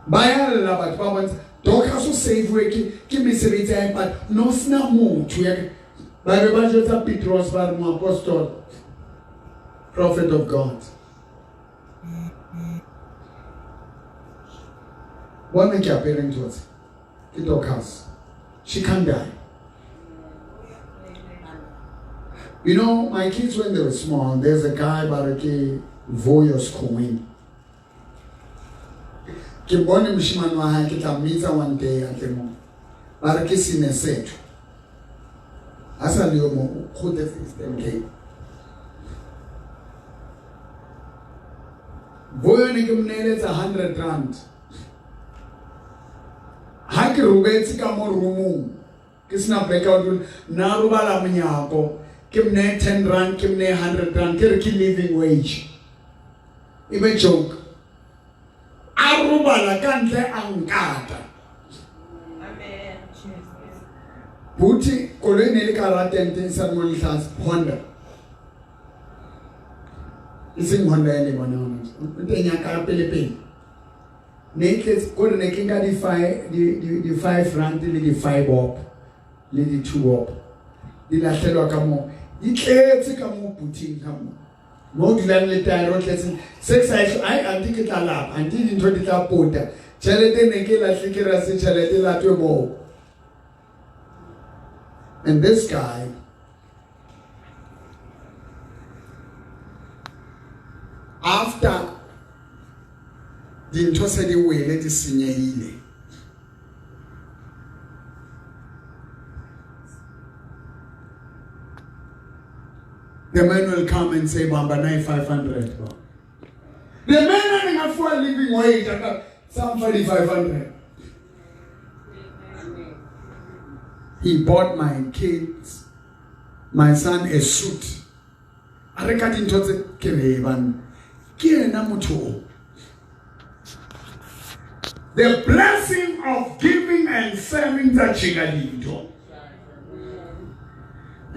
Ba ya lla batho ba bontsha Dorcas o save ke ke mesebetsi ya hae but no sena motho ya ba be ba jwetsa Petros ba re moapostol prophet of God. Bona ke apere ntho tse. Ke Dorcas. She can't die. You know, my kids when they were small, there's a guy ba re ke Voyo Sekgoweng. Ke bone moshimane wa hae ke tla mmitsa one day a tle mo. Ba re ke sine setho. Ha sa le yo mo o kgotletse Eastern Cape. Voyo ne ke mo neeletsa 100 rand. Ha ke robetse ka mo roomong ke sena blackout nna robala monyako ke mne 10 rand ke mne 100 rand ke re ke living wage e be joke a robala ka ntle a nkata buti koloi ne le ka hara tente e sa le mo letlase honda e seng honda e le bona o teng ya ka pele pele ne e tletse kore ne ke nka di-five rand le di-five op le di-two op di lahlelwa ka moo di tletse ka mo buting ka mo mo dulang le taere o tletseng se ke sa e ai anti ke tla lapa anti dintho di tla pota tšhelete ne ke lahle ke ra se tšhelete latwe moo and this guy after dintho se di wele di senyehile the man will come and say bamba 9500 the man a neng a fuwa living wage a ka samfa di 500 he bought my kids my son a suit a reka dintho tse ke re banna ke ena motho o the blessing of giving and serving tsa jika dintho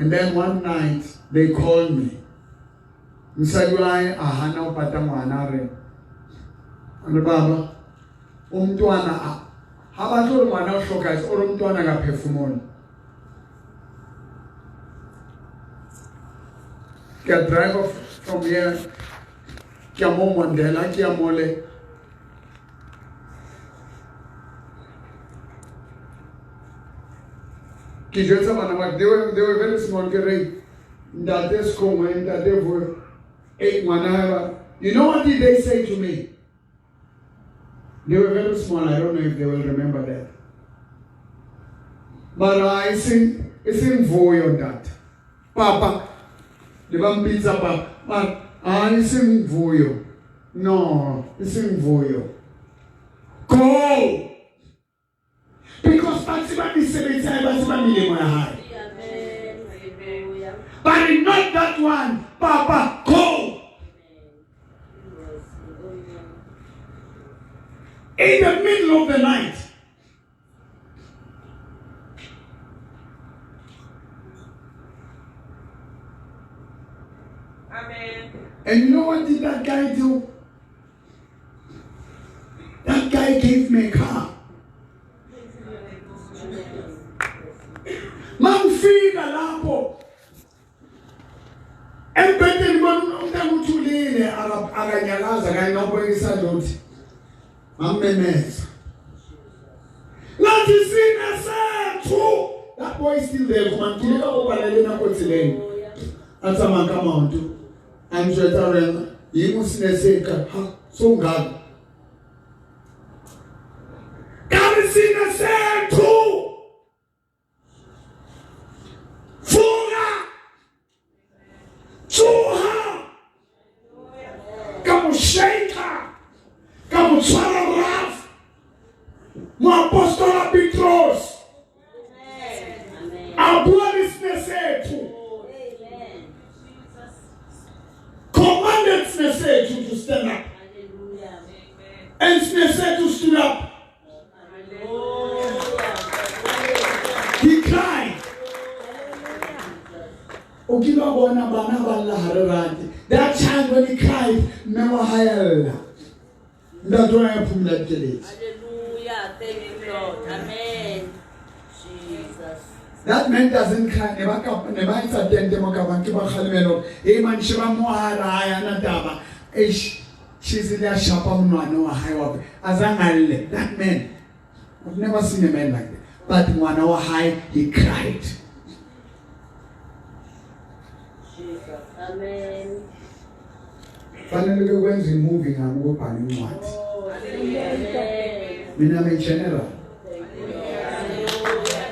and then one night they called me mosadi wa hae a hana ho pata ngwana a re re baba umntwana ha batle hore ngwana o hlokahetse o re umntwana ka phefumolo ke a drive from here ke a mo Mondela ke a mole ke jwetsa bana ba they were very small ke re ntate Sekgongwe ntate Voyo hey ngwana ba you know what did they say to me they were very small i don't know if they will remember that mara e seng Voyo ntate papa le ba mpitsa papa mara a e seng Voyo no e seng Voyo go because ba tseba mesebetsi ya hae ba tseba melemo ya hae but not that one papa go in the middle of the night Amen. And you know what did that guy do? That guy gave me a car. Mangifika lapho embhedeni bona umntana uthulile akanyakaza kanye nokubeka isandla uthi ngammemeza ngathi sine sethu that boy is still there kuma nkile ka kopana le nako tseleng a tsamaya ka maoto a njwetsa rena yini usineseka ha sowungaka ka re sine sethu Tsoga! Tsoga! Ka mo shaker, ka mo tshwara rough. Moapostola Petros a bua le sene setho. Commanded sene setho to stand up. And sene setho stood up. O kile wa bona bana ba lla ha re rate. That child when he cried, mme wa hae a lla. Ntate wa ya phumula dikeledi. Hallelujah. Thank you, Lord. Amen. Jesus. That man doesn't cry. Ne ba ka ne ba etsa tente mo ka bang ke ba kgalemela hore, "Hey man, sheba mo ha ra ya na taba." Eish, she's ile a shapa monwana wa hae wa azange a lle. That man, I've never seen a man like that. But ngwana wa hae, he cried. Jesus. Amen. Fanele ke kwenza imovie ngami ukubhala incwadi. Oh, amen. Mina I'm a general. Thank you, Lord. Hallelujah.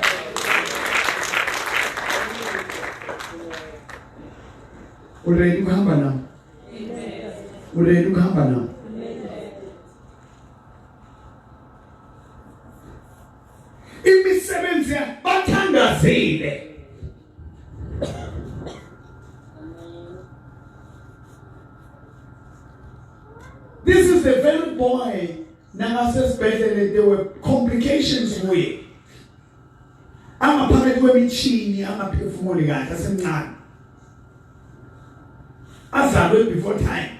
O ready ukuhamba nami? O ready ukuhamba nami? Imisebenzi bathandazile. This is the very boy nakasesibhedlele there were complications kuye. Angaphakathi kwemishini angaphefumuli kahle asemncane. Azalwe before time.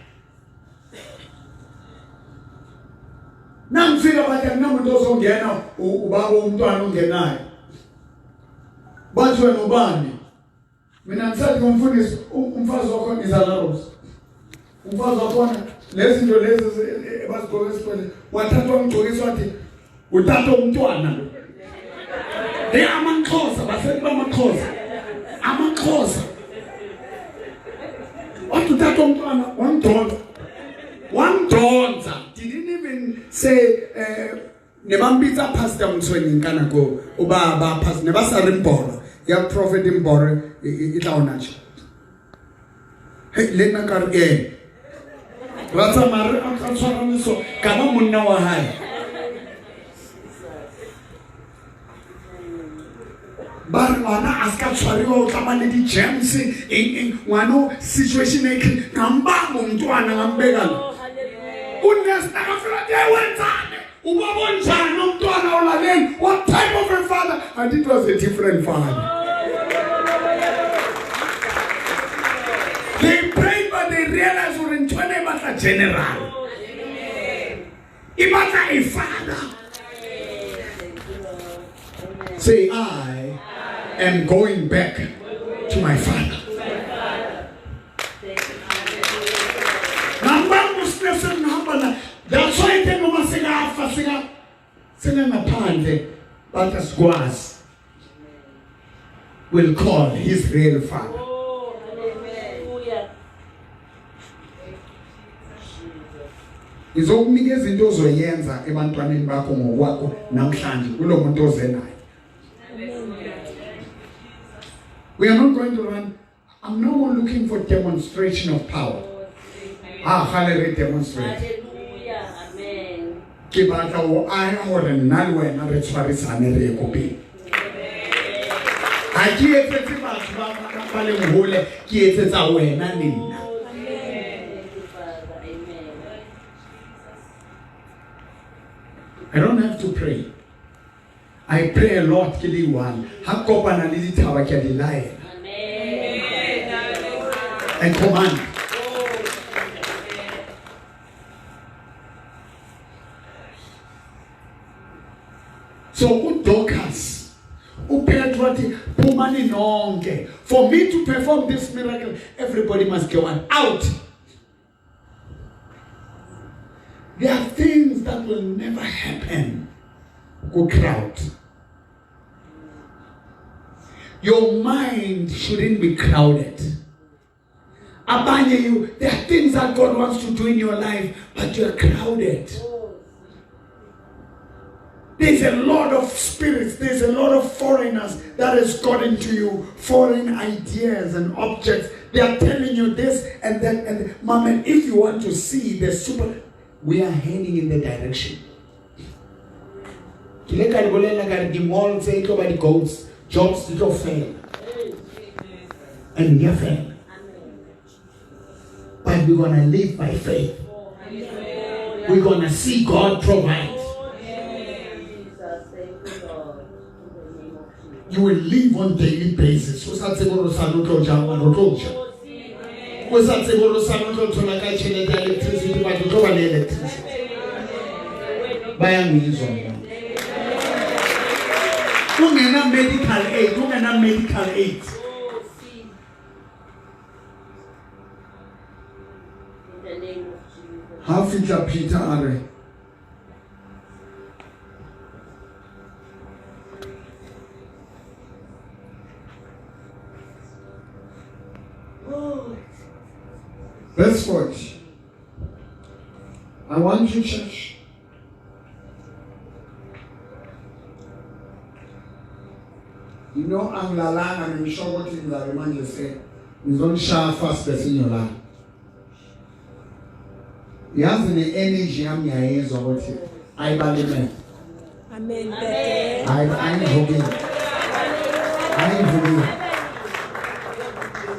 Nangifika bathi akunamuntu ozongena ubaba womntwana ongenayo. Bathi wena ubani? Mina ngisathi kumfundisi umfazi wakho izalaros. Umfazi wakhona lezi zinto lezi ebazigqoka esikoleni wathathwa wamgqokisa wathi uthatha umntwana lo. Hey amaXhosa basethi bamaXhosa. AmaXhosa. Wathi uthatha umntwana wamdonsa. Wamdonsa. Didn't even say eh ne ba mpitsa pastor Mtshweni ka nako o ba ba pastor ne ba sa re Mboro ya prophet Mboro e tla ona tje. Hey le nna ka re eh ra tsamaya re a tshwarane so ka ba monna wa hae. Ba re ngwana a se ka tshwariwa o tla ba le di-germs eng eng ngwana o situation e ngambamba umntwana ngambeka la. Unesi nakafika athi hey wenzani ubaba onjani umntwana olaleli what type of a father and it was a different father. They prayed but they realized gore ntho ena e batla general. E batla a father. Say I am going back to my father. Ngambamba uSinese ngihamba na that's why ithe noma sekafa seka sengangaphandle bathi asikwazi will call his real father. Oh, hallelujah. Ngizokunika izinto ozoyenza ebantwaneni bakho ngokwakho namhlanje kulo muntu oze naye. We are not going to run. I'm no more looking for demonstration of power. Ah, gale re demonstrate. Hallelujah. Amen. Ke batla o aya hore nna le wena re tshwarisane re ye ko pele. Ha ke etsetse batho ba ba ba leng hole, ke etsetsa wena le nna. Thank you, Father. Amen. I don't have to pray. I pray a lot ke le one. Ha kopana le dithaba ke a di laela. Amen. I command. So uDorcas uPetro wathi phumani nonke for me to perform this miracle everybody must go out. There are things that will never happen ku crowd. Your mind shouldn't be crowded. Abanye you there are things that God wants to do in your life but you are crowded. There's a lot of spirits, there's a lot of foreigners that has got into you, foreign ideas and objects. They are telling you this and that and mama, if you want to see the super, we are heading in the direction. Ke le ka le bolela ka re di-mall tse e tlo ba di-goats, jobs di tlo fela. And di a fela. But we're going to live by faith. We're going to see God provide. Jesus, thank you, Lord. In the name of Jesus. You will live on daily basis. O sa tsebe gore o sa no tlo ja, mara o tlo ja. O sa tsebe gore o sa no tlo thola ka tšhelete ya electricity, but o tlo ba le electricity. Bayangizwa mina. Ungena medical aid, ungena medical aid. In the name of Jesus. Ha fihla Peter a re Verse 40. I want you, church. You know, angilalanga ngisho ukuthi ngizabe manje se ngizonishaya fast bese ngiyolala. Yazi ne-energy yami ngiyayizwa ukuthi ayibalimele. Amen. Ntate. Hayi ayivukile. Ayivukile.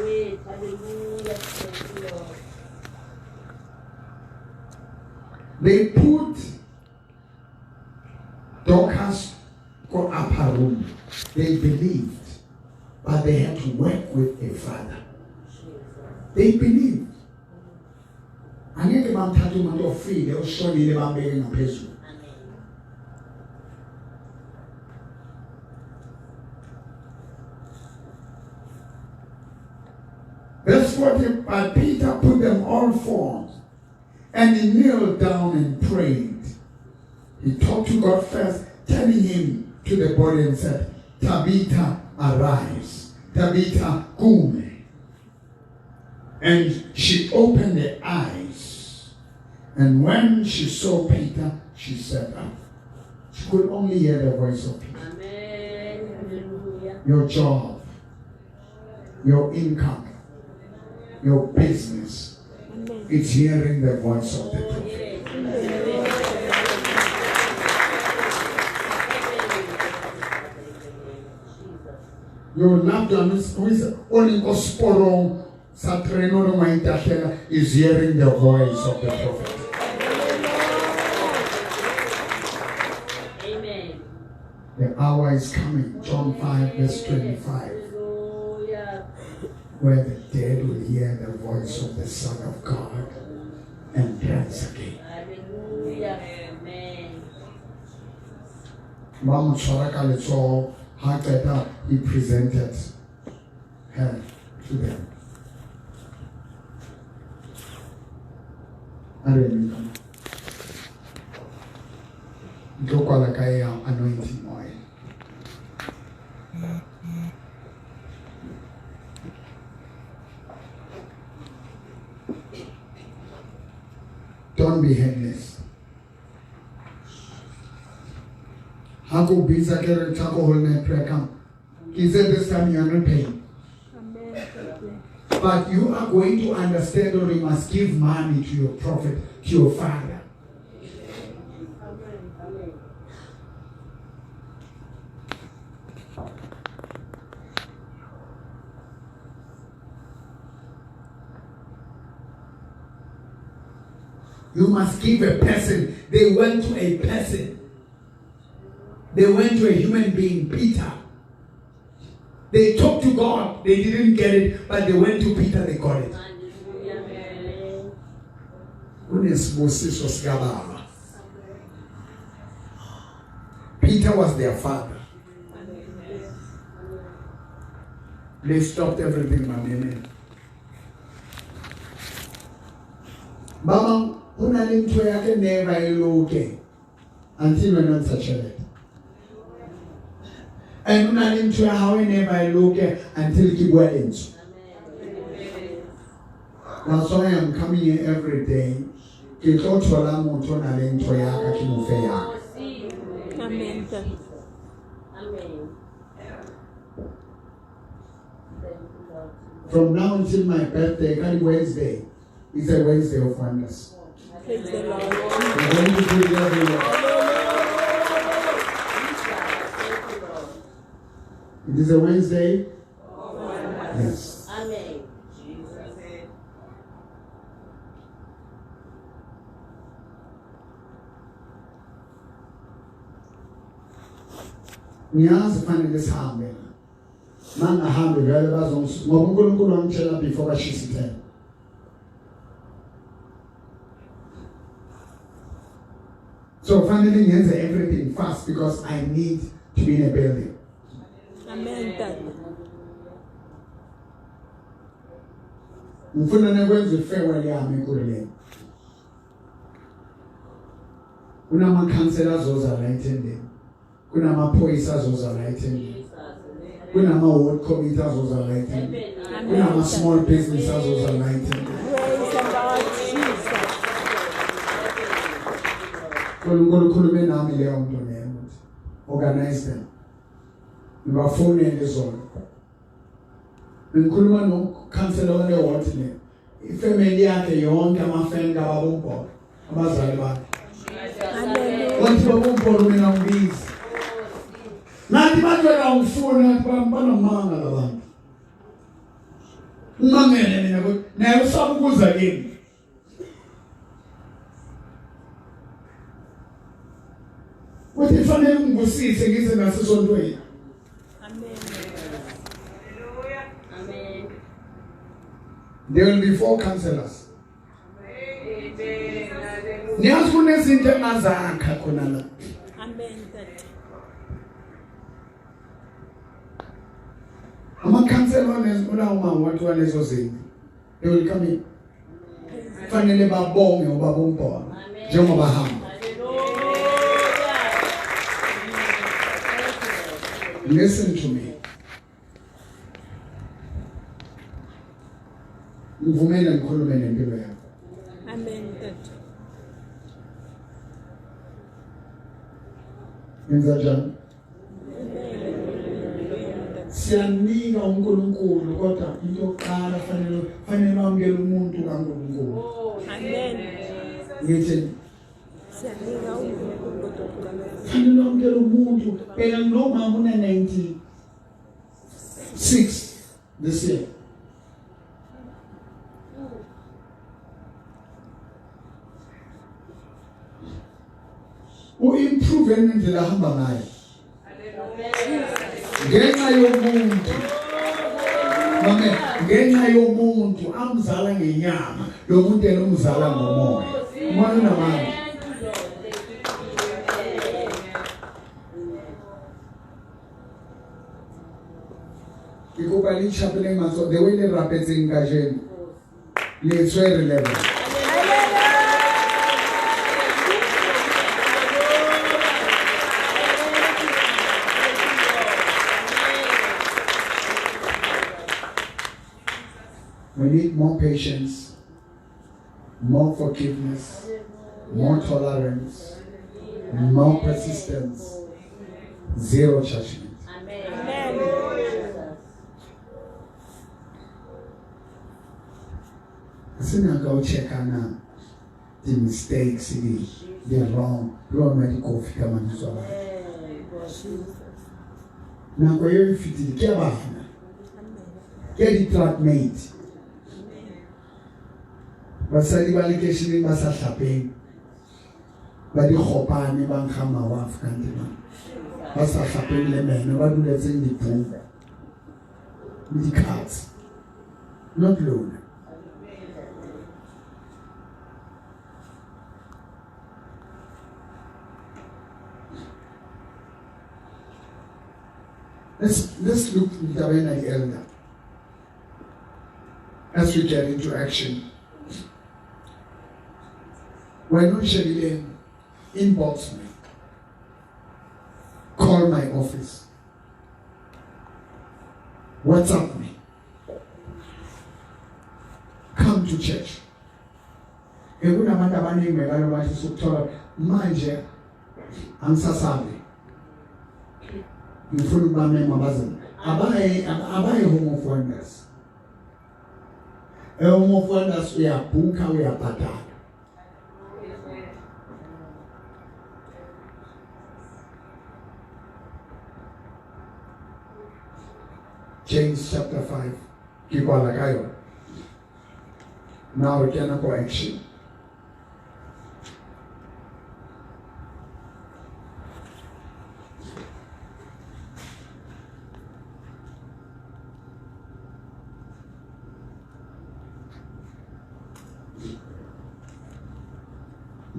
Wait, hallelujah. Thank you, Lord. They put Dorcas go upper room. They believed, but they had to work with a father. They believed. Angeke bamthathe umuntu ofile oshonile bambeke ngaphezulu. Amen. Verse 40, but Peter put them all forth and he kneeled down and prayed. He talked to God first, turning him to the body and said, Tabitha, arise. Tabitha, kume. And she opened her eyes. And when she saw Peter, she sat up. She could only hear the voice of Peter. Amen. Hallelujah. Your job, your income, your business, Amen. it's hearing the voice of the Oh, prophet. yes. Jesus. Your loved one who is only gosporong sa terene o leng wa itahlela is hearing the voice of the prophet. Amen. The hour is coming, John 5, verse 25, Hallelujah. where the dead will hear the voice of the Son of God and rise again. Hallelujah. Amen. Ba mo tshwara ka letsoho, ha qeta, he presented her to them. A re emeng ka mo. Ke tlo kwala ka ya anointing oil. Don't be headless. Ha ko bitsa ke re tla ko whole night prayer camp. Ke itse this time you are not paying. Amen. Ntate. But you are going to understand or you must give money to your prophet, to your father. Amen. Amen. You must give a person. They went to a person. They went to a human being, Peter. They talked to God. They didn't get it, but they went to Peter, they got it. Hallelujah. Amen. Unesibusiso sikababa. Peter was their father. They stopped everything, mamele. Baba, ho na le ntho ya ke never e loke until wena o ntsha tjhelete. And ho na le ntho ya hao e never e loke until ke bua lentswe. Amen. That's why I'm coming here every day. Ke tlo thola motho o na le ntho ya ka ke mo fe ya ka. Amen. Ntate. Amen. Thank you, Lord. From now until my birthday, ka di Wednesday, it's a Wednesday of wonders. Praise the Lord. We're going to do it everywhere. Thank you, Lord. It is a Wednesday? Yes. Amen. Jesus. Ngiyazi fanele sihambe la. Mangahambi vele bazongis ngoba uNkulunkulu wangitshela before kashisa ithemba. So finally ngenze everything fast because I need to be in a building. Amen tata. Ngifuna nekwenza ifarewell yami ekuruleni. Kunamakhansela azoza la ethendeni. Kunamaphoyisa azoza la ethendeni. Kunama ward committee azoza la ethendeni. Kunama small business azoza la ethendeni. Praise the Lord Jesus. uNkulunkulu ukhulume nami leyo nto leyo ukuthi organize them. Ngibafonele izolo. Ngikhuluma nokhansela wale ward le. Ifamily yakhe yonke amafan kababa uMbhoko, abazali bakhe. Hallelujah. Wathi baba uMbhoko mina ngibizi. Ngathi bathi wena ungifuni ngathi banamanga labantu. Umangele mina ukuthi naye usaba ukuza kimi. Uthi fanele ungibusise ngize nasesontweni. Amen. Amen. There will be four counselors. Niyazi kunezinto engazakha khona la. Amen tata. Amakhansela ulawo mawadi walezo zinto. They will come in. Fanele babonge ubaba uMbhono njengoba hamba. Listen to me. Ngivumele ngikhulume nempilo yakho. Amen tata. Yenza njani? Siyanika uNkulunkulu kodwa into yokuqala fanele fanele wamukele umuntu kaNkulunkulu. Amen. Ngithi Siyanika uNkulunkulu kodwa kuqala. fanele wamukele umuntu. Bheka nomama una 96 this year. U-improve ngendlela ahamba ngayo. Ngenxa yomuntu. Mame, ngenxa yomuntu amzala ngenyama, lo muntu yena umzala ngomoya. Umoya unamandla. Ke kopa le tjhapeleng matsoho the way le rapetseng kajeno. Le tshwere level. We need more patience, more forgiveness, more tolerance, more persistence, zero judgment. Amen. Sinaka o checkana the mistakes the the wrong le wa nwa dikofi ka mabitso a batho. Nako eo e fetile ke ya bana. Ke ya di-truckmate. Basadi ba lekeisheneng ba sa hlapeng ba dikgopane ba nkga mawa African ba ba sa hlapeng le meno ba duletseng dibuka le di-cards not lona. Let's look taba ena di elder as we get into action. Wena o nshebile inbox me, call my office, WhatsApp me, come to church. Kunabantu abaningi bekayo bathi sukuthola manje angisasabi ngifuna ukubamema baze abaye abaye home of wonders. Home of wonders uyabhuka uyabhadala. James chapter 5 ke kwala ka yona. Now re kena ko action.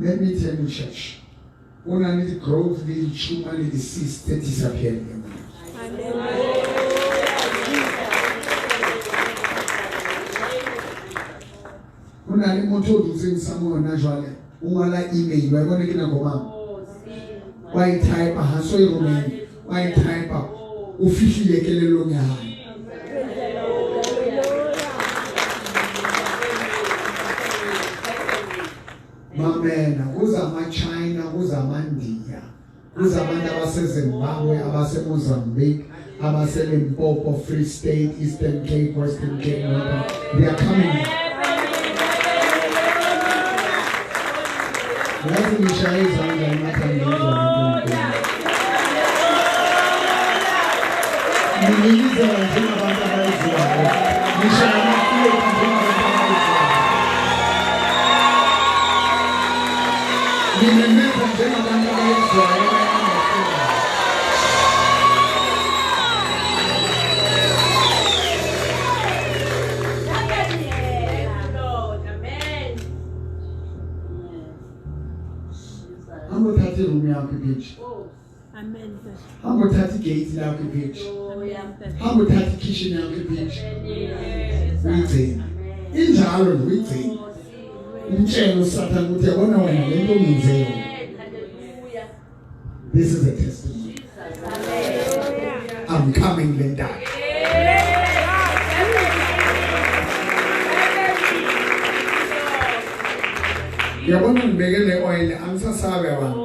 Let me tell you church, o na le di-growth le di-tumor le di-cyst tse disappearing. Ho na le motho o dutseng sa mo yona jwale o ngwala email wa e bona ke nako mang wa e type ha so e romele wa e type o fihlile kelellong ya hae. Mamela kuza ama-China kuza amaNdiya kuza abantu abaseZimbabwe abaseMozambique abaseLimpopo Free State Eastern Cape Western Cape Northern they are coming. Yazi ngishaya izandla engathi angiyizwa uNkulunkulu. Nginikizela njengabantu abayizwayo. Ngishaya amafiyeti njengabantu abayizwayo. Ngimemeza njengabantu abayizwayo abayi-understandayo. Lord, amen. Hamba uthathe iroom yakho ibitch. Amen. Hamba uthathe igate lakho ibitch. Hamba uthathe ikitchen yakho ibitch. Uyigcine. Injalo nje uyigcine. Umtshele uSathane ukuthi yabona wena le nto ongenze yona. Hallelujah. This is a testimony. I'm coming le ndaba. Yabona ngibeke le oil angisasabi abantu.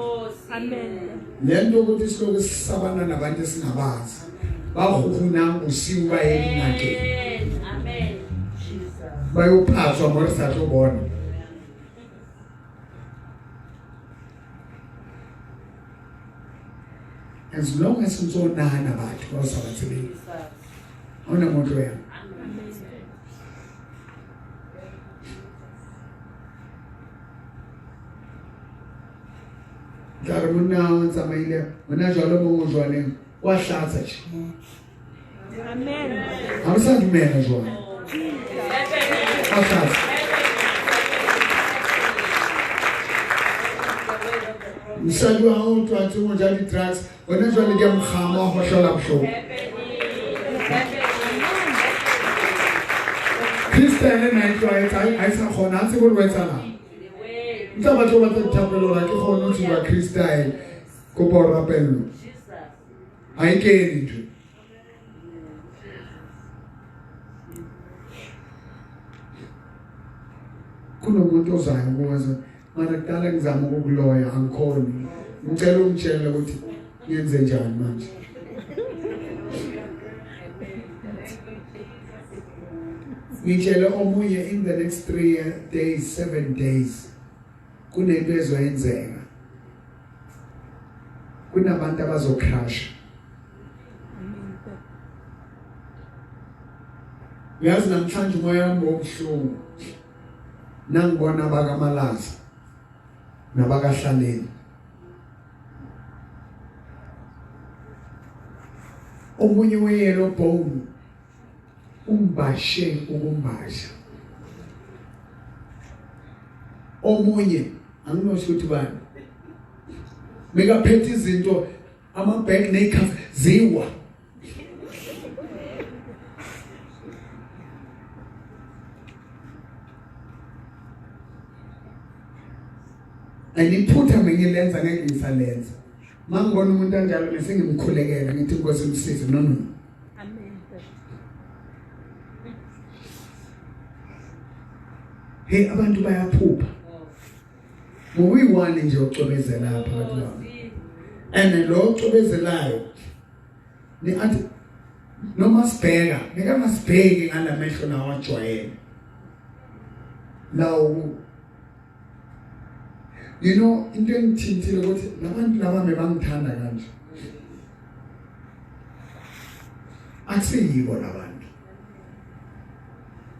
Amen. Le nto ukuthi siloku sisabana nabantu esingabazi. Bahuhuna usiu baye elinakeni. Amen. Jesus. Bayophathwa more sathobona. As long as o ntse o nahana batho ba o sa ba tsebeng, ha hona mo o tlo yang. Tla re monna o tsamaile hona jwale mo o jwaleng wa hlatsa tje. Amen. Ha o sa dumela jwale. Wa hlatsa. Mosadi wa hao o tlwaetse ho ja di-drugs hona jwale di a mokgama wa hohlola bohloko. Christian ena e tlwaetse ha e sa kgona ha tsebe hore o etsahalang. Ntse a batla ho batla dithapelo hore ha ke kgone ho tsuba crystal kopa ho rapellwa. Ha e kene ntho. Kunomuntu ozayo kuwaza mara kudala ngizama ukukuloya angikhoni. Ngicela ungitshele ukuthi ngenze njani manje. Ngitshele omunye in the next 3 days 7 days kunento ezoyenzeka. Kunabantu abazocrash. Uyazi namhlanje umoya wami obuhlungu. Nangibona abakamalaza nabakahlaleni. Omunye weyellow bone umbashe ukumbasha. Omunye anginosho ukuthi bani. Bekaphethe izinto ama-bag ney'khafu ziwa. And iphutha mengilenza ngeke ngisalenza. Mangibona umuntu anjalo bese ngimkhulekela ngithi Nkosi msize no no. Amen. Hey abantu bayaphupha. Ngokuyi-one nje ocwebezelayo phakathi kwabo. And lo ocwebezelayo ni athi noma sibheka bekangasibheki ngalamehlo lawa ajwayele. Lawo You know into engithintile ukuthi labantu laba bebangithanda kanje. Akusiyibo labantu.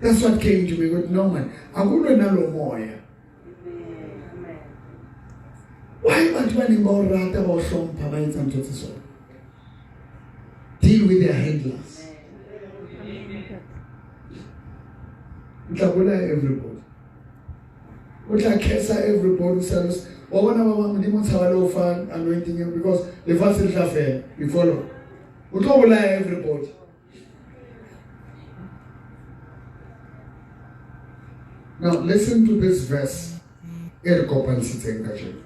That's what came to me ukuthi no man akulwe nalomoya. Why batho ba neng ba o rata ba o hlompha ba etsa ntho tse so? Deal with their handlers. Ntla bolaya everybody. O tla curse everybody o sa wa bona ba bang Modimo o tshaba le ho fa anointing eo because lefatshe le tla fela. You follow? O tlo bolaya everybody. Now listen to this verse e re kopantshitseng kajeno.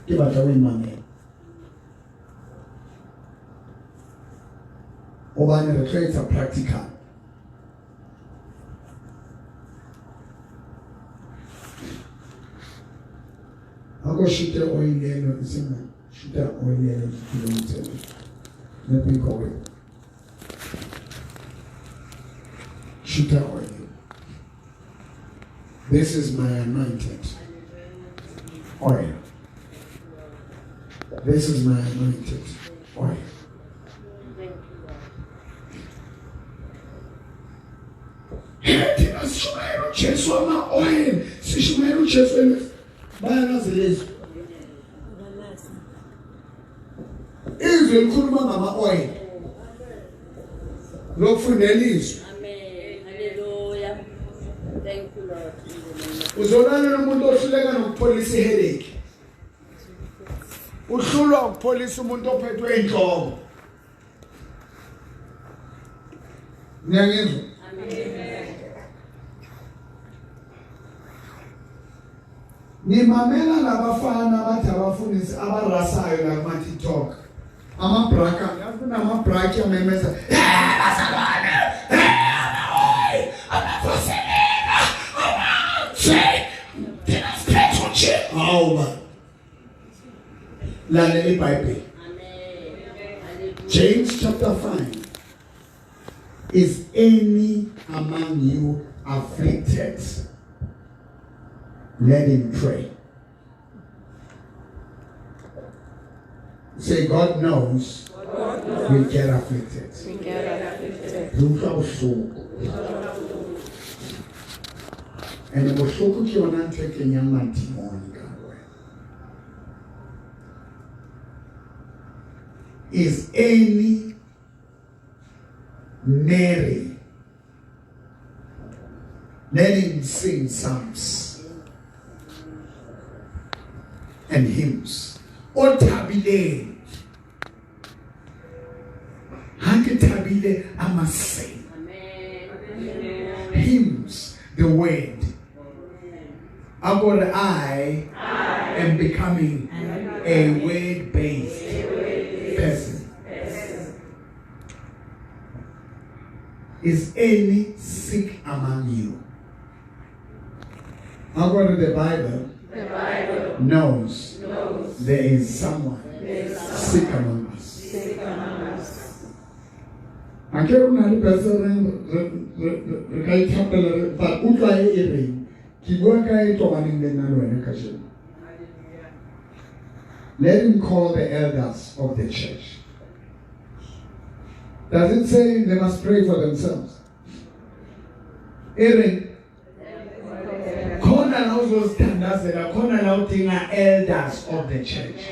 Ke batla o e mamele. Hobane re tlo etsa practical. Ha ko shute oil eno e seng shuta oil eno ditulong tseno. Let me go in. Shuta oil. This is my anointed oil. This is my anointed oil. Thina sishumayela uJesu ama-oil, sishumayela uJesu bayalazi lezwi. Izwi likhuluma ngama-oil. Lokufundela izwi. Amen. Hallelujah. Thank you, Lord. In the name of Uzolalela umuntu ohluleka nokupholisa iheadache. Uhlulwa ukupholisa umuntu ophethwe inhloko. Niyangizwa? Nimamela labafana abathi abafundisi abarasayo la kuma TikTok. Amabraka, yazi kunamabraki amemeza. "Eh, bazalwane! Eh, amahoyi! Amavuselela! Amanzi! Thina siphethe nje." Hawu ba. Lalela iBhayibheli. Amen. Hallelujah. James chapter 5. Is any among you afflicted? Let him pray. Say, God knows we get afflicted. We get afflicted. Re utlwa bohloko. And bohloko ke yona ntho e kenyang madimoni ka ho wena. Is any merry? Let him sing psalms and hymns. O thabileng. Ha ke thabile, I must sing. Amen. Hymns, the word. Akore I am becoming a word-based person. Is any sick among you? According to the Bible, The Bible knows knows there is someone sick among us. sick among us. Akere o na le verse e reng re ka ithapela re but utlwa e e reng ke bua ka e tobaneng le nna le wena kajeno. Let him call the elders of the church. Does it say they must pray for themselves? E reng khona la uzozithandazela khona la udinga elders of the church.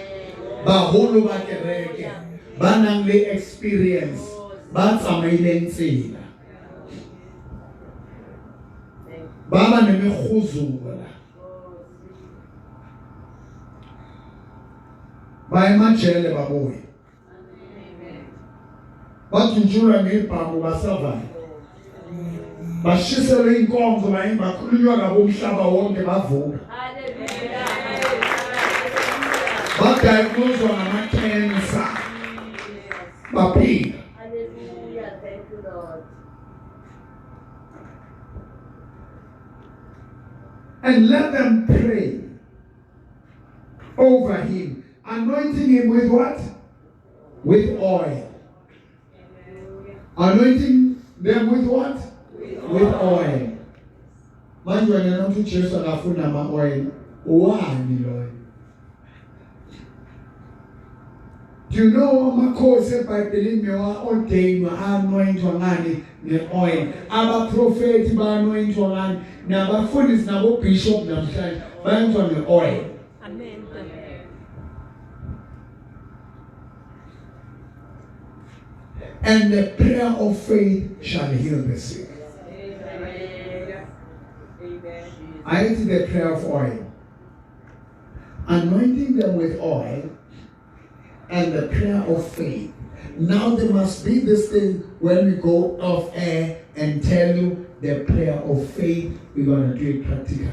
Baholo ba kereke ba nang le experience ba tsamaileng tsela. Ba ba nemikguzula. Ba emajele babuye. Badutshulwa ngebhamu basurvive. Bashiselwe inkonzo bakhulunywa ngabo umhlaba wonke bavuka. Hallelujah. Badiagnoswa ngama-cancer baphila. Hallelujah. Thank you, Lord. And let them pray over him, anointing him with what? With oil. Anointing them with what? With oil. Manje wena nokuthi uJesu akafuni ama-oil, owani loyo? Do you know amakhosi eBhayibhelini bewa-ordainwa anointwa ngani nge-oil? Abaprofethi ba-anointwa ngani? Nabafundisi nabo-bishop namhlanje bayanointwa nge-oil. Amen. And the prayer of faith shall heal the sick. I did the prayer of oil. Anointing them with oil and the prayer of faith. Now there must be this thing when we go off air and tell you the prayer of faith, we're going to do it practical.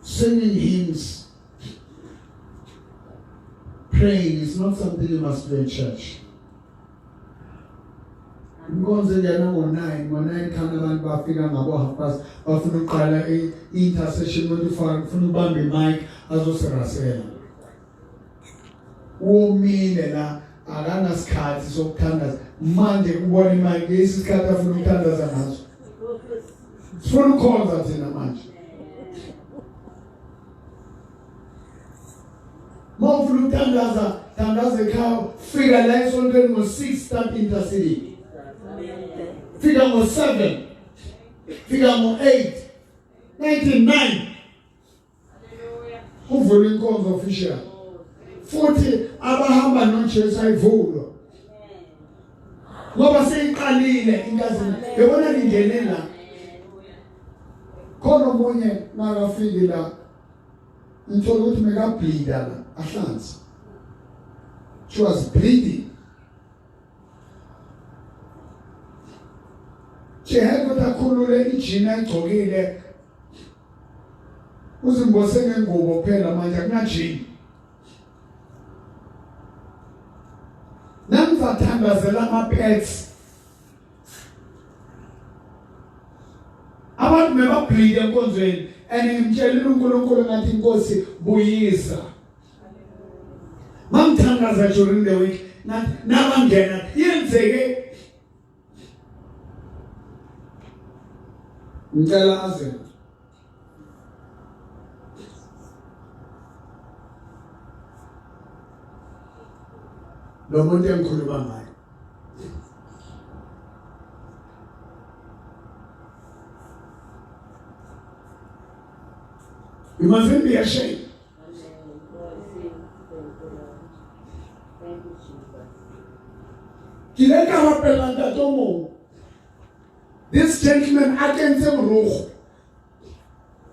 Singing hymns, praying is not something you must do in church. Inkonzo ingena ngo-9 ngo-9 khani abantu bafika ngabo-half past bafuna ukuqala i-intercession umuntu ufaka ufuna ukubamba imic azosirasela womile la akanasikhathi sokuthandaza manje ubona imali lesi sikhathi afuna ukuthandaza ngaso sifuna ukukhonza thina manje uma ufuna ukuthandaza thandaza ekhaya fika la esontweni ngo-6 start interceding fika ngo-7 fika ngo-8 99 Kuvula inkonzo official. Futhi abahamba noJesu ayivulwa. Ngoba seyiqalile inkazimulo. Yabona ningene la. Khona omunye makafiki la ngithola ukuthi mekableeda la ahlanze. She was bleeding. She had ukuthi akhulule ijini ayigcokile uzimbose ngengubo kuphela manje akunajini nangizathandazela ama-pets abantu bebabhlike enkonzweni and ngimtshelile uNkulunkulu ngathi inkosi buyisa mangithandaza during the week ngathi nabangena yenzeke ngicela aze lo muntu engikhuluma ngaye You mustn't be ashamed. Ke ile ka rapela ntate o mongwe. This gentleman a kentse borogo.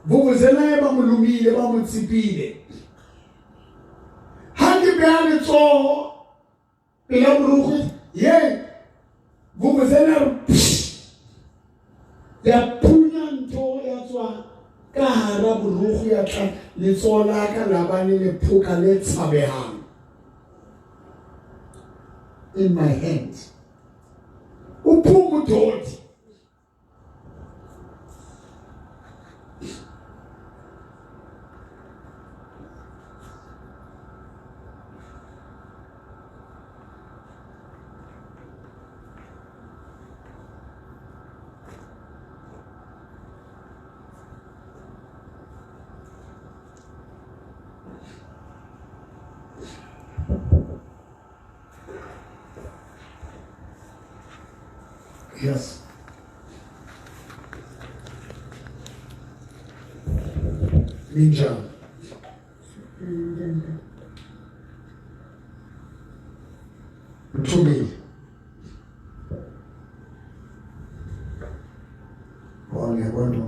Vuvuzela ba mo lomile ba mo tsipile. Ha ke beha letsoho pela borogo ye vuvuzela re ya phunya ntho ya tswa ka hara borogo ya tla letsoho la ka la ba le lephoka le tshabehang in my hand. Uphuma udoti. Yes. Ninjani? Uthumile. Oh ngiyabona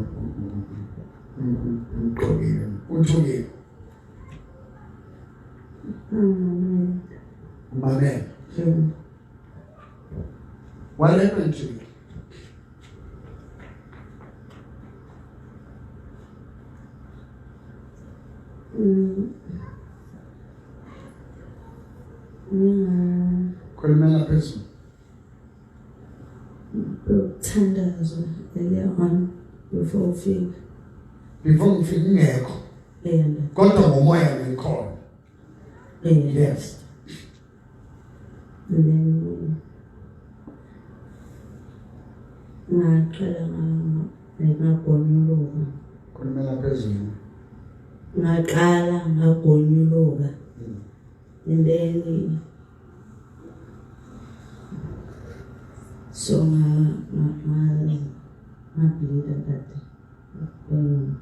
ugqokile. Uthumile. Mamela. What happened to you? Khulumela phezulu. Bekuthandazwa earlier on before ufika. Before ngifika ngekho. Yeah. Kodwa ngomoya ngikhona. Yeah. Yes. And then ngaqala ngagonyuluka. Khulumela phezulu. Ngaqala ngagonyuluka. And then so nga nga Ngableeda ntate. Then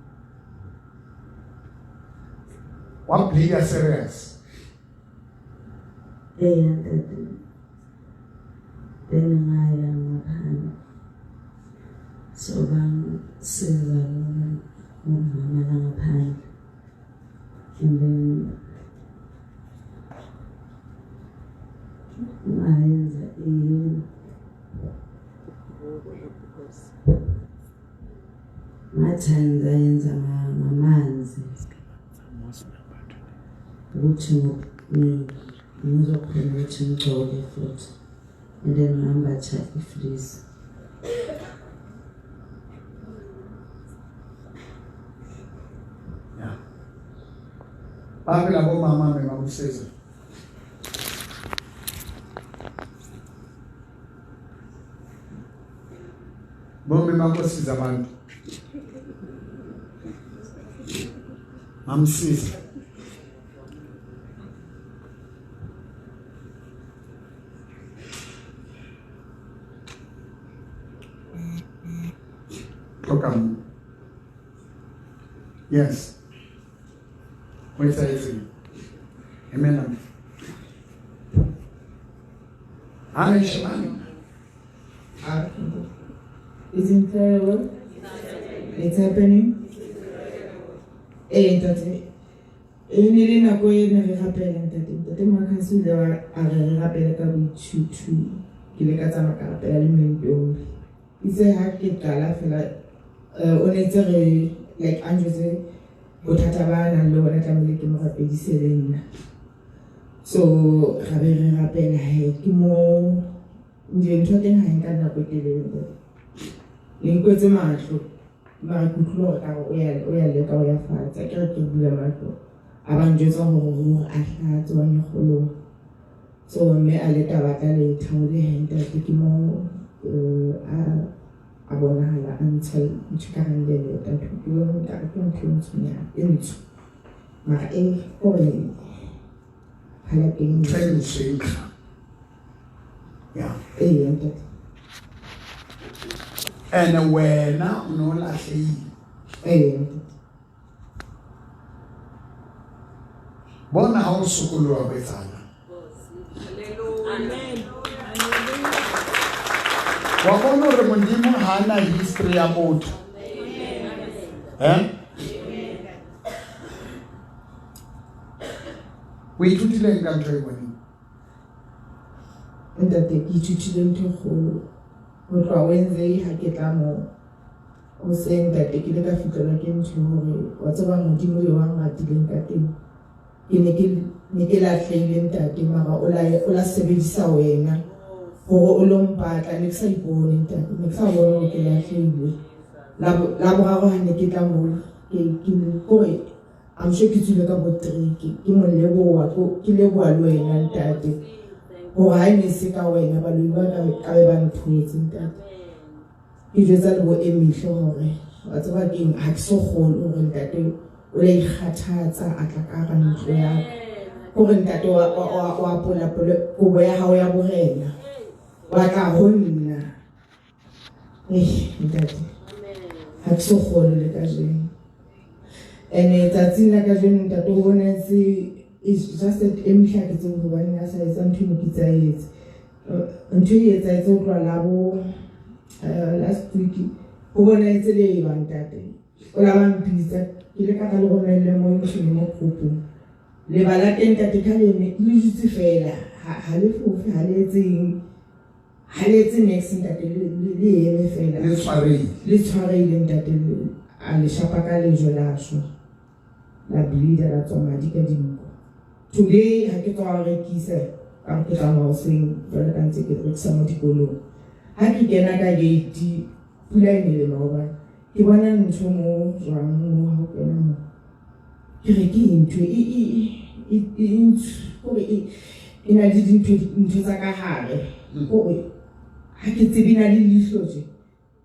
Wa bleeda serious. Eya ntate. Then ngaya ngaphandle. So bangisiza umama la ngaphandle. And then ngayenza ngathi ngayenza ngamanzi ukuthi ngizokhona ukuthi ngigcoke futhi and then ngambatha ifreeze. Yeah. Baphi labo mama bengakusiza? Bomme bakosiza abantu. Mamsiza. Program. Yes. Wait a second. Amen. Amen. Shemani. It's incredible. It's happening. Ee ntate, e ne le nako e ne re rapela ntate. Ntate Marcus o ile a re re rapele ka boithutu. Ke ile ka tsamaya ka rapela le Mme Itse ha ke qala fela o ne itse re like a njwetse bothata ba nang le bona tlamehile ke mo rapedise le nna. So ra be re rapela he ke mo ntho teng ha e nka nako e telele ntate. Ne ke kwetse mahlo mara ke utlwile hore kare o ya o ya leka o ya fatshe. Akere ke bula mahlo a ba njwetsa hore ruri a hlatse wa nyekgolong. So mme a leka batla le thaole he ntate ke mo a a bonahala a ntsha ntho e kareng leleta ntho ke bona ekare ke ntho e ntshonyana e ntsho mara e kore hala teng Ntho e ntsho e nkgang. Yeah. Ee ntate. Ene wena o ne o lahlehile. Ee ntate. Bona ha o sokoloha ho etsahalang. Amen. Wa bona hore Modimo ha a na history ya motho. Eh? O ithutileng ka ntho e boneng? Ntate ke ithutile ntho e kgolo ho tloha Wednesday ha ke tla mo hoseng ntate ke ile ka fihlelwa ke ntho hore wa tseba Modimo le wa nratileng ka teng. Ke ne ke ne ke lahlehile ntate mara o la o la sebedisa wena hore o lo mpatla ne ke sa ipone ntate ne ke sa bone hore ke lahlehile. La la boraro ha ne ke tla mo ke ke hore I'm sure ke tswile ka bo 3 ke ke mo leboha ke leboha le wena ntate hore ha e ne se ka wena baloi ba ka ka be ba nthotse ntate. Ke jwetsa le bo Emihle hore wa tseba keng ha ke so kgolwe hore ntate o la ikgathatsa a tla ka hara ntlo ya ka. Hore ntate wa wa wa apola kobo ya hao ya borena wa tla ho nna. Eh ntate ha ke so kgolwe le kajeno. Ene tsatsing la kajeno ntate o bonahetse it's just that Emihle ha ke tsebe hobaneng a sa etsa ntho e ne ke itse a etse. Ntho e etsahetse ho tloha la bo last week ho bonahetse le eba ntate o la ba mpitsa ke le ka ka le romelle mo nthong mo groupong leba la teng ntate ka le ne le dutse fela ha le fofe ha le etseng ha le etse next ntate le eme fela le tshwarehile le tshwarehile ntate a le shapa ka lejwe la shwa la bleeder la tswa madi ka dinko today ha ke tswa rekisa ka re ke tsamaya hoseng jwale ka ntse ke rekisa mo dikolong ha ke kena ka gate pula e nele maobane ke bona ntho mo jwang mo ha o kena mo ke re ke ntho e e e e ntsho kore e e na le dintho ntho tsa ka hare kore ha ke tsebe na le leihlo tje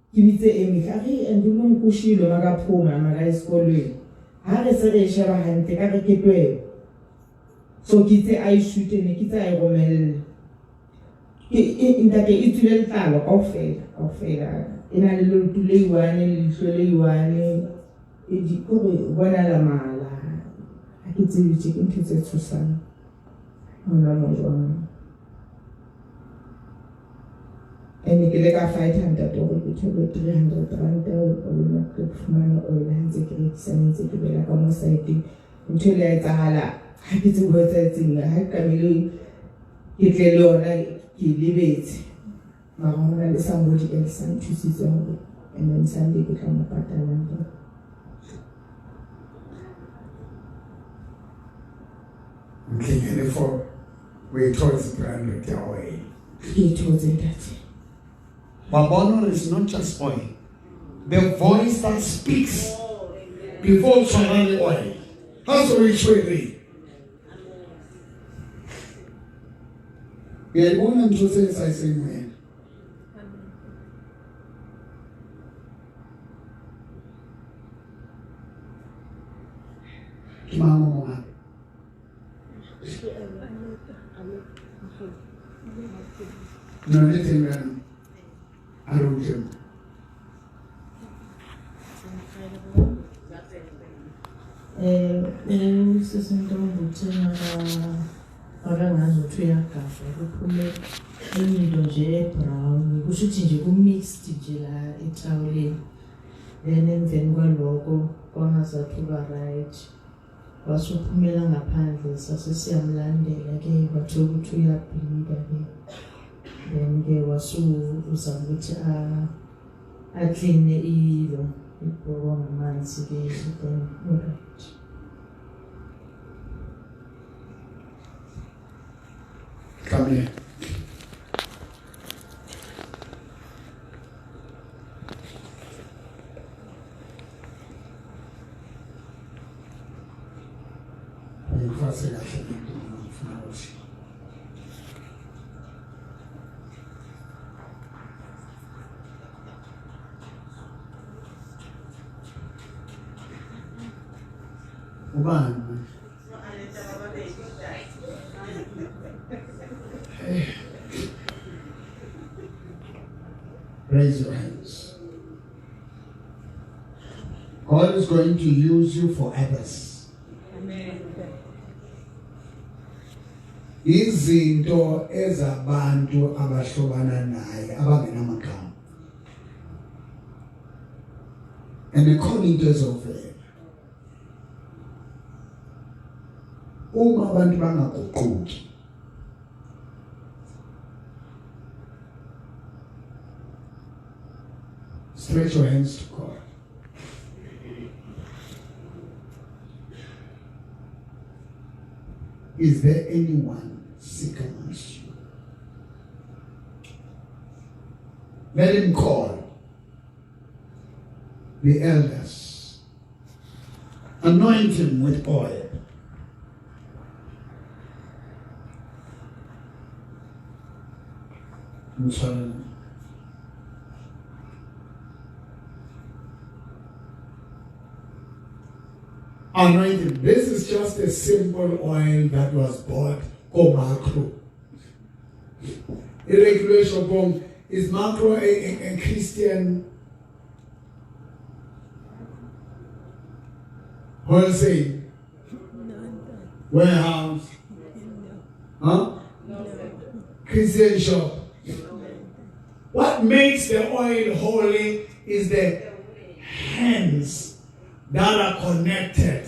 Ke bitse Emihle a re and o nkushilo makaphuma maka esikolweni ha re se re e sheba hantle ka re ke twebo so ke itse a e shute ne ke itse a e romelle ke ntate e tswile letlalo kaofela kaofela. E na le leoto le i-one le leihlo le i-one e di kore o bonala mala. Ha ke tsebe tje ke ntho tse tshosang hona mo jwang. Ene ke le ka fighter ntate hore ke thole 300 rand o le nna ke fumane oil ha ntse ke rekisa ne ntse ke bela ka mo side ntho e le ya etsahala ha ke tsebe ho etsahetseng ha ke tlamehile ke tle le yona ke e lebetse mara ho na le somebody else a nthusitse hore and then Sunday ke tla mo patala ntate. Ntlheng e le for o e thotse 300 ya oil. Ke e thotse ntate. Wa bona hore it's not just oil. The voice that speaks before o tshwara le oil. Ha se o e tshwere. Ke a bona ntho tse etsahetseng wena. Ke mang o mong hape? No le teng jaanong a re utlwe mo. Eh, uSisintombi uthe makangazi ukuthi uyagabha kuphume enye into nje ebrown kusho ukuthi nje ku-mixed nje la etawuleni then emveni kwaloko kwangazathi uba right wasuphumela ngaphandle sase siyamlandela ke kwathiwa ukuthi uyabhlida ke then ke wasu uzama ukuthi a akline ilo ibhoko ngamanzi ke then alright Come here. Ungifase kahle ngifuna ukuthi Ubani manje? Raise your hands. God is going to use you for others. Izinto ezabantu abahlobana naye abangenamagama. And ikhona into ezovela. Uma abantu bangaguquki Stretch your hands to God. Is there anyone sick amongst you? Let him call the elders. Anoint him with oil. Anointing. This is just a simple oil that was bought go macro. Irregular bomb is macro a, a, a Christian wholesale warehouse, huh? Christian shop. What makes the oil holy is the hands that are connected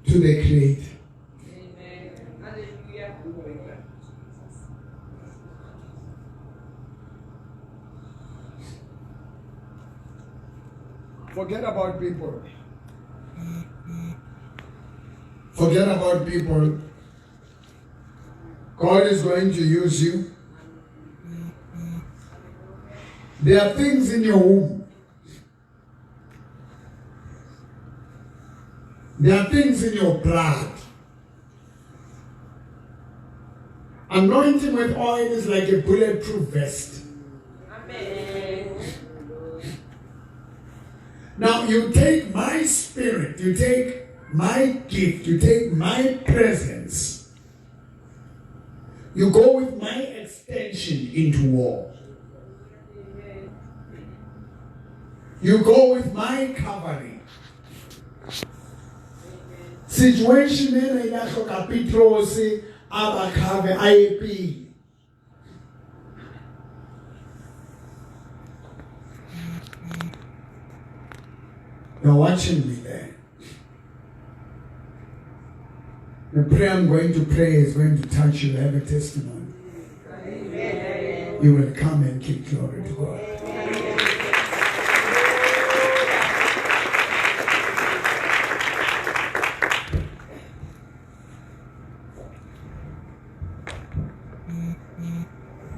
to the Creator. Forget about people. Forget about people. God is going to use you. There are things in your womb. There are things in your blood. Anointing with oil is like a bulletproof vest. Amen. Now you take my spirit, you take my gift, you take my presence. You go with my extension into war. You go with my covering. Situation ena ile ya hloka Petrose a ba cover a ye pele. You're watching me there. The prayer I'm going to pray is going to touch you. Have a testimony. Amen. You will come and give glory to God.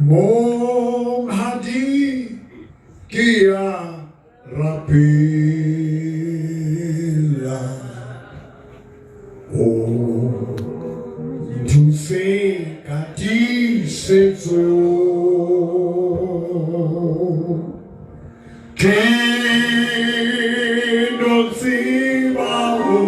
Monghadi ke a rapela o nthuse ka tiisetso ke no tseba ho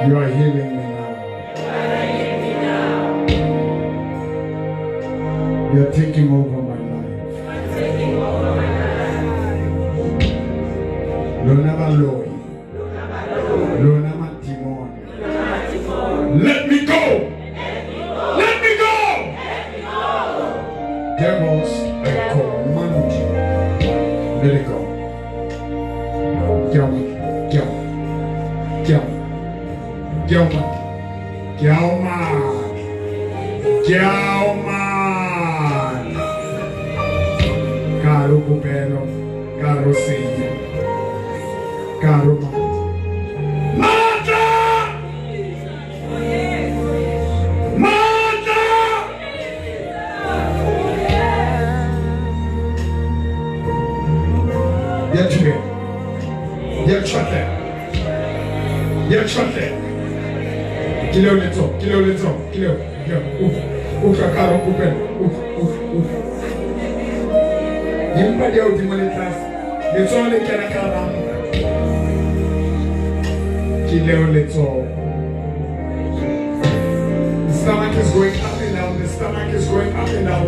You are healing me now. You are taking over my life. Lona baloi. Lona madimoni. Let me go. Let me go. Devils, I command you. Let it go. Get out. Get out. Get out. Get out. Get out. Get out, man. Caro popelo, caro segno, caro matla. Matla! Ya tjhubela. Ya tjhwatlela. Ya tjhwatlela. Ke leo letsoho, ke leo letsoho, ke leo. Ke leo. Utlwa, utlwa ka hare ho popelo. Utlwa, utlwa, utlwa. Dimpa di ya hodimo le tlase. Letsoho le kena ka hara mpa. Ke leo letsoho. The stomach is going up and down. The stomach is going up and down.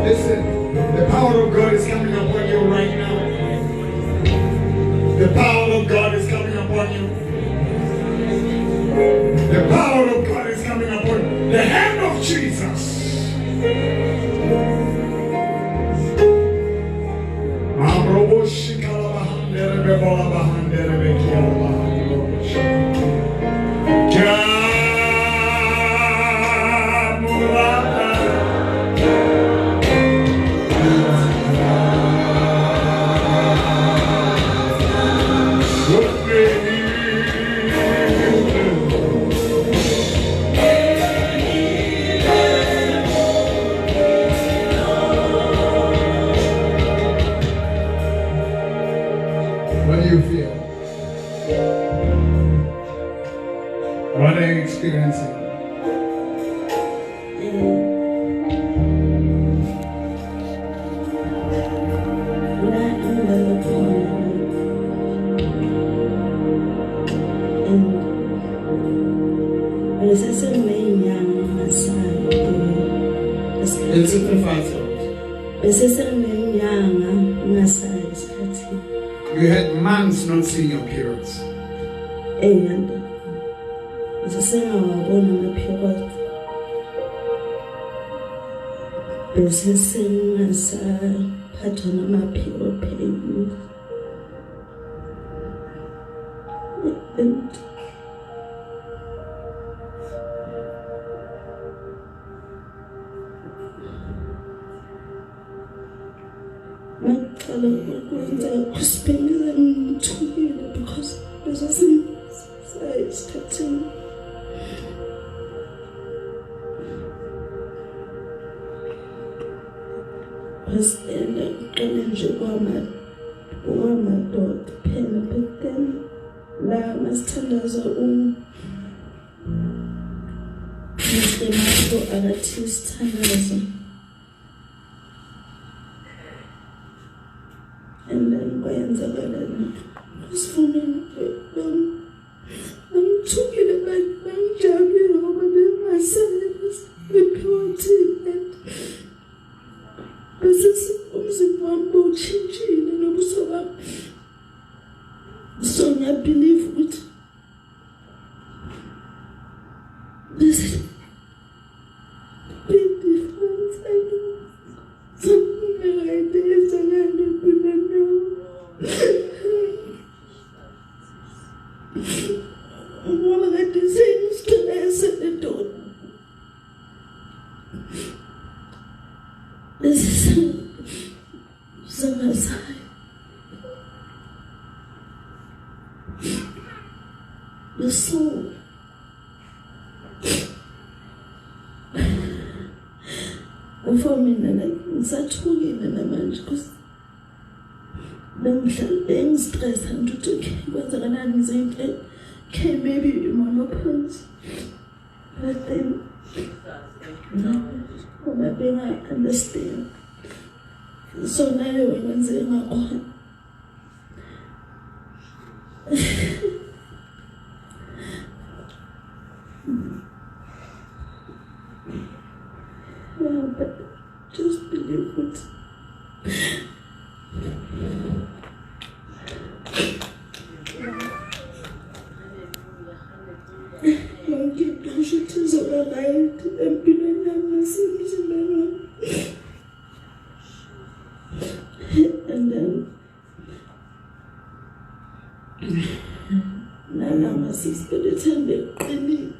Listen, the power of God is coming upon you right now. The power of God is coming upon you. The power of God is coming upon you. The hand of Jesus. What do you feel? What are you experiencing? La engibala khona and besesenginey'nyanga ngingasayi esikhathini, bese senginenyanga ngingasayi esikhathini. You had months not seeing your periods. Eyanta bese sengawabona ama-period, bese sengingasaphathwa nama-period pains and Ngaqala ukwenzeka kusibhekile ngithukile because bese sengisesikhathini. Bese kuqale nje kwamadoda kuphela, but then la masithandaza u Mr. Marco akathi sithandaza and then kwayenzakala kusifumeni. Bangithukile, bangijabulile ngoba bengingasele bephiwathini and bese umzimba wami bowutshintshile nobuso bami, so ngiyabelieve ukuthi this big difference. I know something right eyenzakala empilweni yami ngoba kade sengistress lendoda bese sengasayi. So for mina, like, ngisathukile namanje because bengihlala bengistressa nje ukuthi okay, kwenzakalani, ngizoyinto, okay, maybe menopause, but then ngoba benga-understand, so nayo kwenzeke ngakhona. Yeah, but just believe ukuthi yonke into kusho ukuthi izoba right empilweni yami nasemzimbeni wami. And then nalama sisibelethembe qinile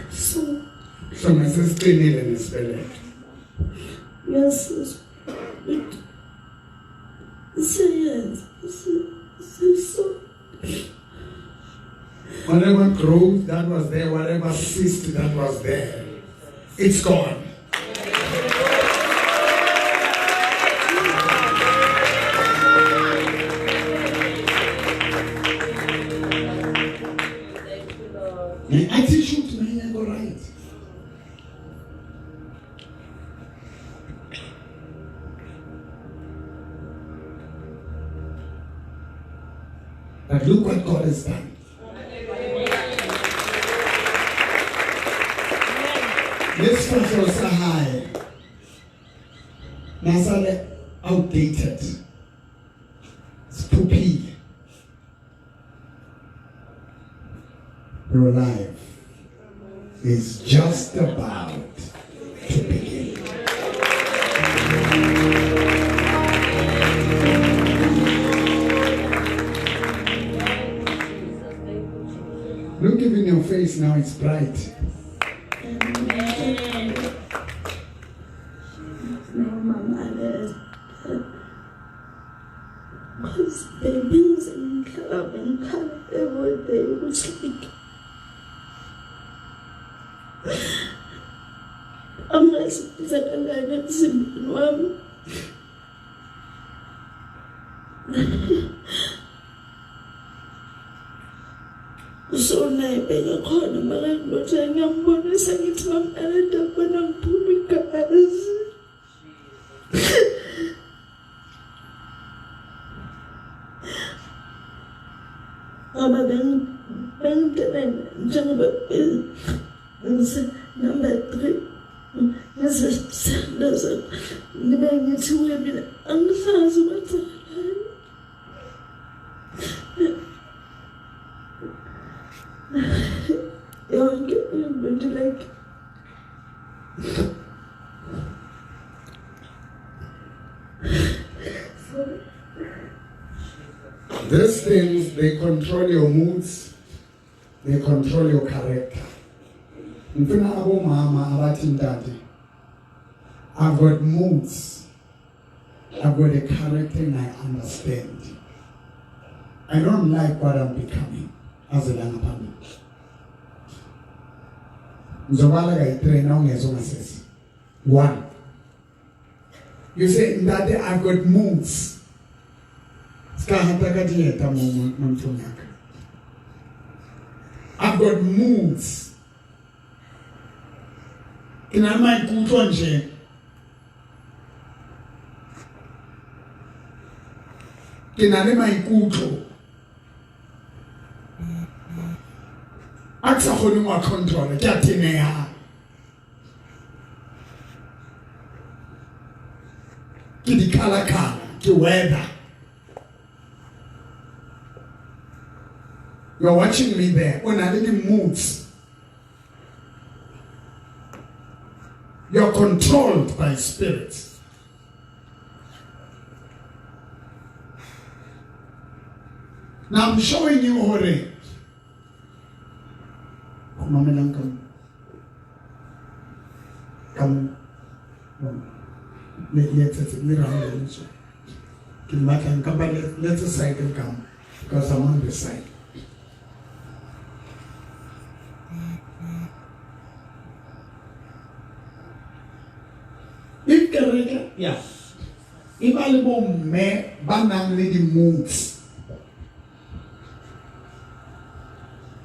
so Sona sesiqinile nesibeletho. Yes, siyenza siso Whatever growth that was there, whatever cyst that was there, it's gone. Thank you, Lord. The attitude may go right. But look what God has done. Lesifahleho sa hae nasale outdated. Siphuphile. Your life is just about to begin. Jesus. Thank you, Jesus. Look even your face now, it's bright. No, mama because bengize ngihlala bengikhala every day ukuthi like angazi kwenzakalani emzimbeni wami. So naye bekakhona makangilotha ngiyambonisa ngithi mamnalenda bona ngiphuma igazi. Ngoba bengitshela njengoba ngise number 3 ngisesithandaza ngibe ngithi kuye mina angisazi kwenzakalani. Yonke into nje like These things, they control your moods, they control your character. Ngifuna abomama abathi ntate, I've got moods, I've got a character and I understand. I don't like what I'm becoming. Aze la ngaphambili. Ngizobala kayi-3 na ungezwa ungasese. 1. You say, Ntate, I've got moods. Ska hata ka dieta mo mo ntlong ya ka. I've got moods. Ke na le maikutlo nje. Ke na le maikutlo. A ke sa kgone go a control, ke a teneha. Ke dikhalakhala, ke weather. You're watching me there. O na le di-moods. You're controlled by spirits. Now I'm showing you hore. Mamelang ka mo. Ka mo. Le le tsetse le round le so. Ke le batlang ka ba le let's cycle ka mo because I'm on the side. If kereke ya e ba le bomme ba nang le di-moods.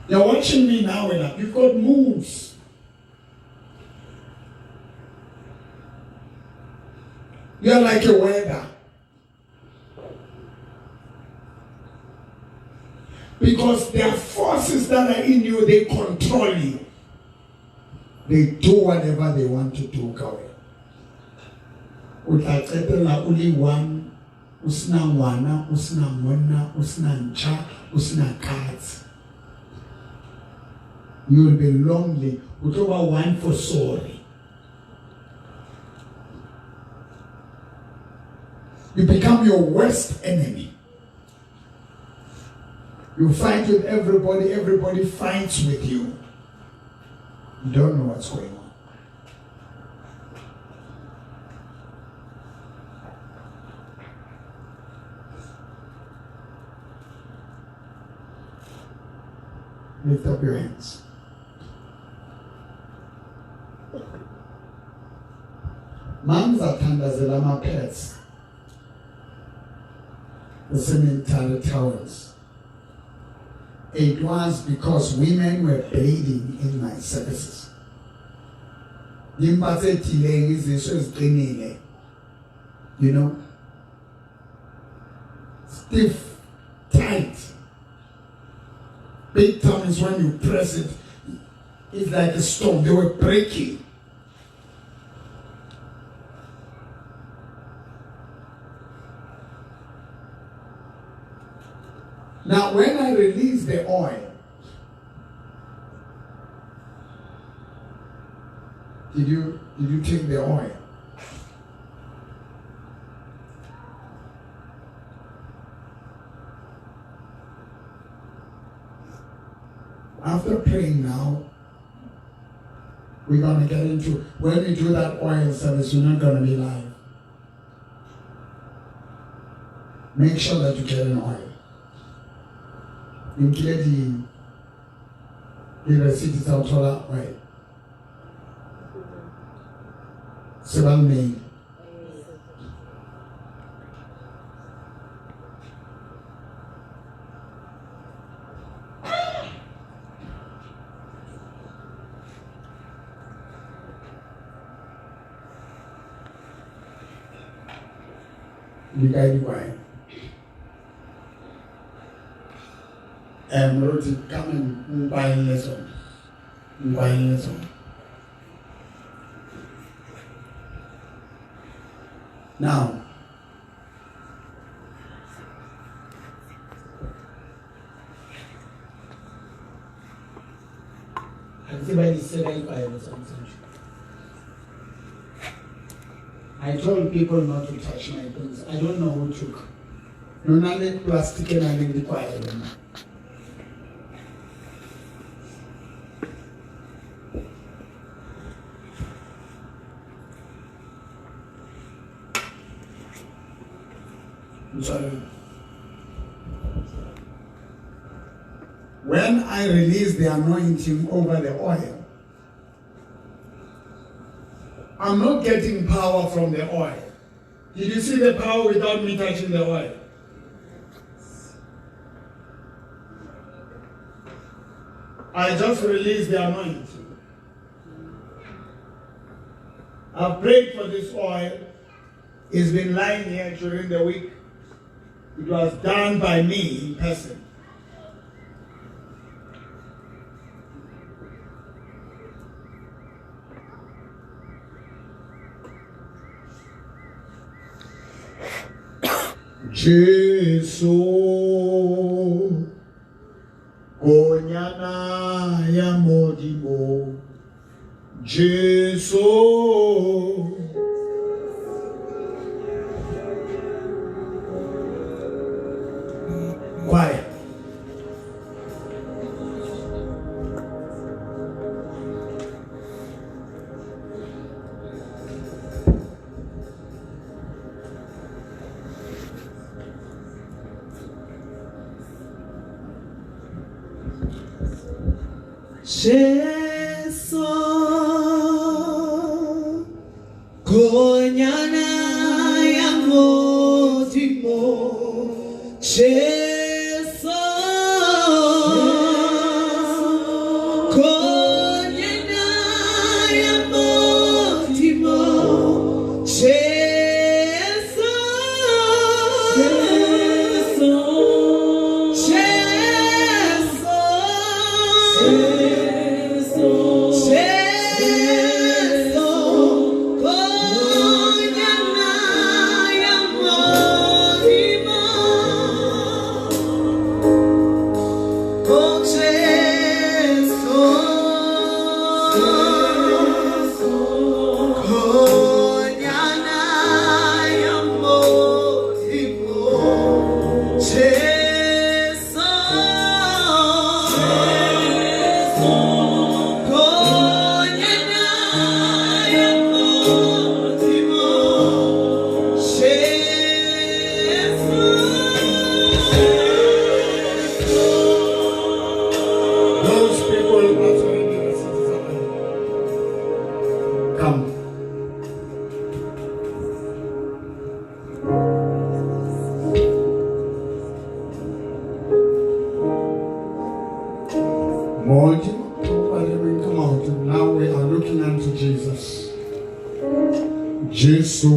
You're watching me now and you've got moods. You're like a weather. Because there are forces that are in you, they control you. They do whatever they want to do ka wena. O tla qetella o le one, o sena ngwana, o sena monna, o sena ntjha, o sena katse. You will be lonely. O tlo ba one for sorry. You become your worst enemy. You fight with everybody, everybody fights with you. You don't know what's going on. Lift up your hands. Mangizathandazela ama-pets the sanitary towels. It was because women were bathing in my services. Dimpa tse tiileng izisu eziqinile. You know? Stiff, tight. Big tummies when you press it, it's like a stone. They were breaking. Now, when I release the oil, did you did you take the oil? After praying now, we're gonna get into when we do that oil service, you're not gonna be live. Make sure that you get an oil. Nkile di di receipt tsa ho thola oil. Se ba mail. Di kae dikwae? Moruti, come and nkwaelle tsona. Nkwaelle tsona. Now, Ha ke tsebe di se kae dikwaelo tsa motsamaiso. I told people not to touch my things. I don't know who took. Lona le plastic e nang le dikwaelo mo. Sorry. When I release the anointing over the oil, I'm not getting power from the oil. Did you see the power without me touching the oil? I just released the anointing. I prayed for this oil. It's been lying here during the week. It was done by me in person. Jesu Konyana ya Modimo Jesu Quiet. Jesu Konyana ya Modimo Jesu Konyana ya Modimo Jesu Jesu Oh Jesu, Konyana ya Modimo, Jesu, Konyana ya Modimo, Jesu. Those people ba tshwereng diresiti tsa bona. Come. Modimo, ba leng ka maoto. Now we are looking unto Jesus. Jesu.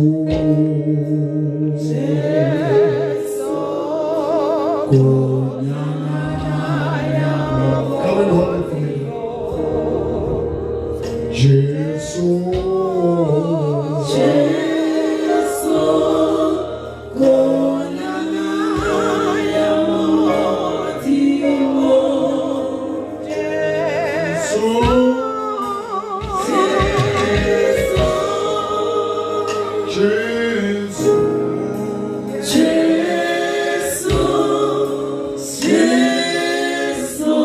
Come and hold it for me. Jesu. Jesu, Konyana ya Modimo, Jesu. Jesu. Jesu, Jesu,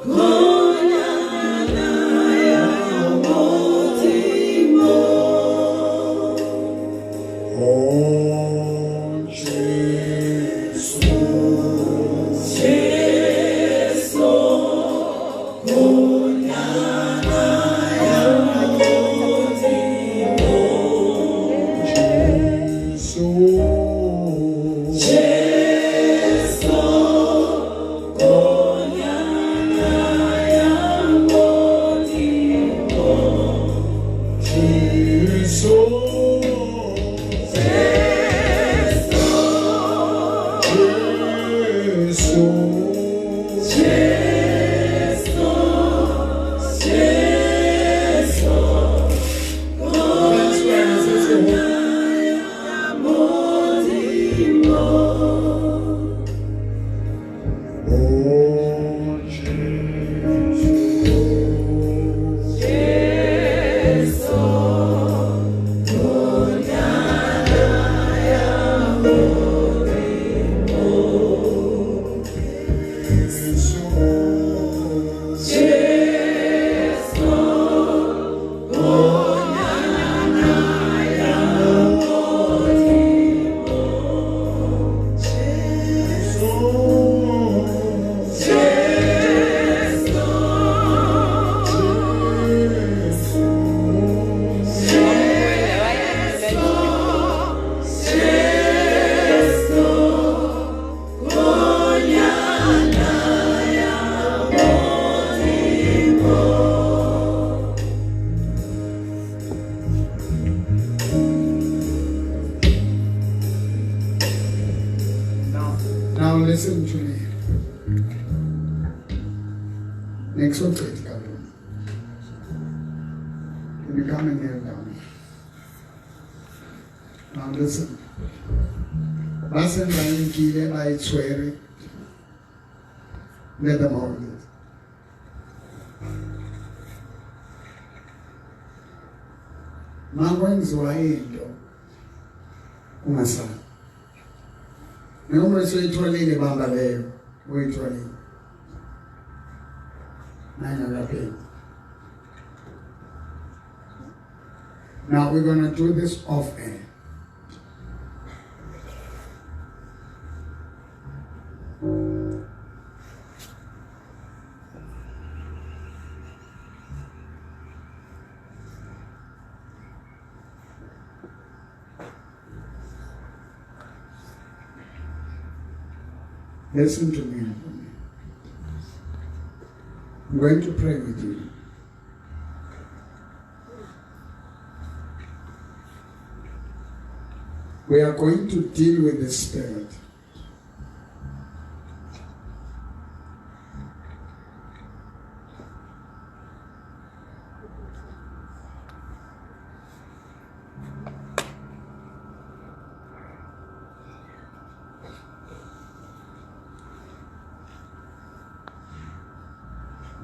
Konyana ya Modimo. Oh, Jesu. Jesu, Konyana ya Modimo. Jesu. Jesu, Konyana ya Modimo. Jesu. Jesu. Jesu, Jesu, Konyana ya Modimo. Oh, Jesu. Jesu, Konyana ya Modimo. Jesu. Jesu, Konyana ya Modimo. Jesu. Jesu, Jesu, Konyana ya Modimo. Now listen to me. Next one, please, Can you come and kneel down? Now listen. Ba seng ba e nkile ba e tshwere. Let them hold it. Makwenziwa into ungasali. Noma usuyitholile bamba leyo uyitholile. Nangakapheli. Now we're going to do this off air. Listen to me. I'm going to pray with you. We are going to deal with the spirit.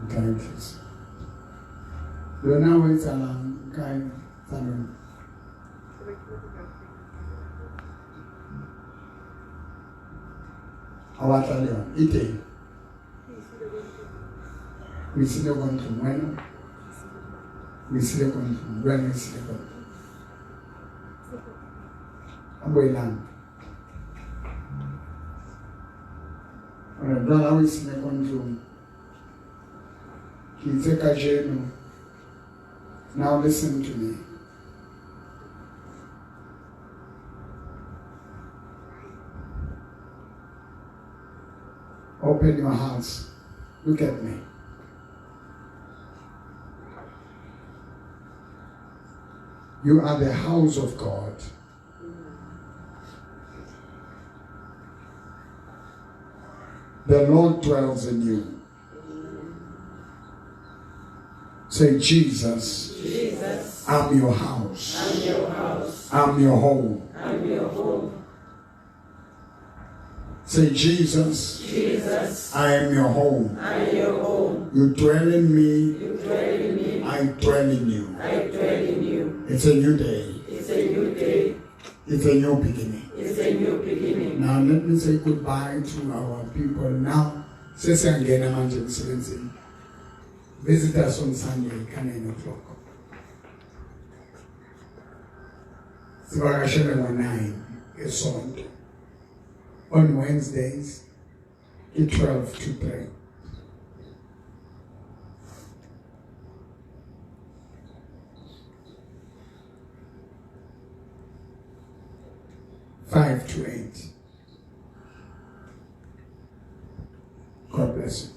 Tla e tlisa. Lona o etsalang kae tsa lona? Ha wa tla le yona e teng. O isile ko ntlong wena. O isile ko ntlong wena o isile ko ntlong. A boelang. Ore jwale ha o isile ko ntlong. Ke itse kajeno. Now listen to me. Open your hearts. Look at me. You are the house of God. The Lord dwells in you. Say, Jesus, Jesus, I'm your house. I'm your house. I'm your home. I'm your home. Say, Jesus, Jesus, I am your home. I am your home. You dwell in me. You dwell in me. I dwell in you. I dwell in you. It's a new day. It's a new day. It's a new beginning. It's a new beginning. Now let me say goodbye to our people now. Sesiyangena manje emsebenzini. Visit us on Sunday ka 9 o'clock. Sivakashele ngo-9 ngesonto. On Wednesdays, i-12 to 3. 5 to 8. God bless you.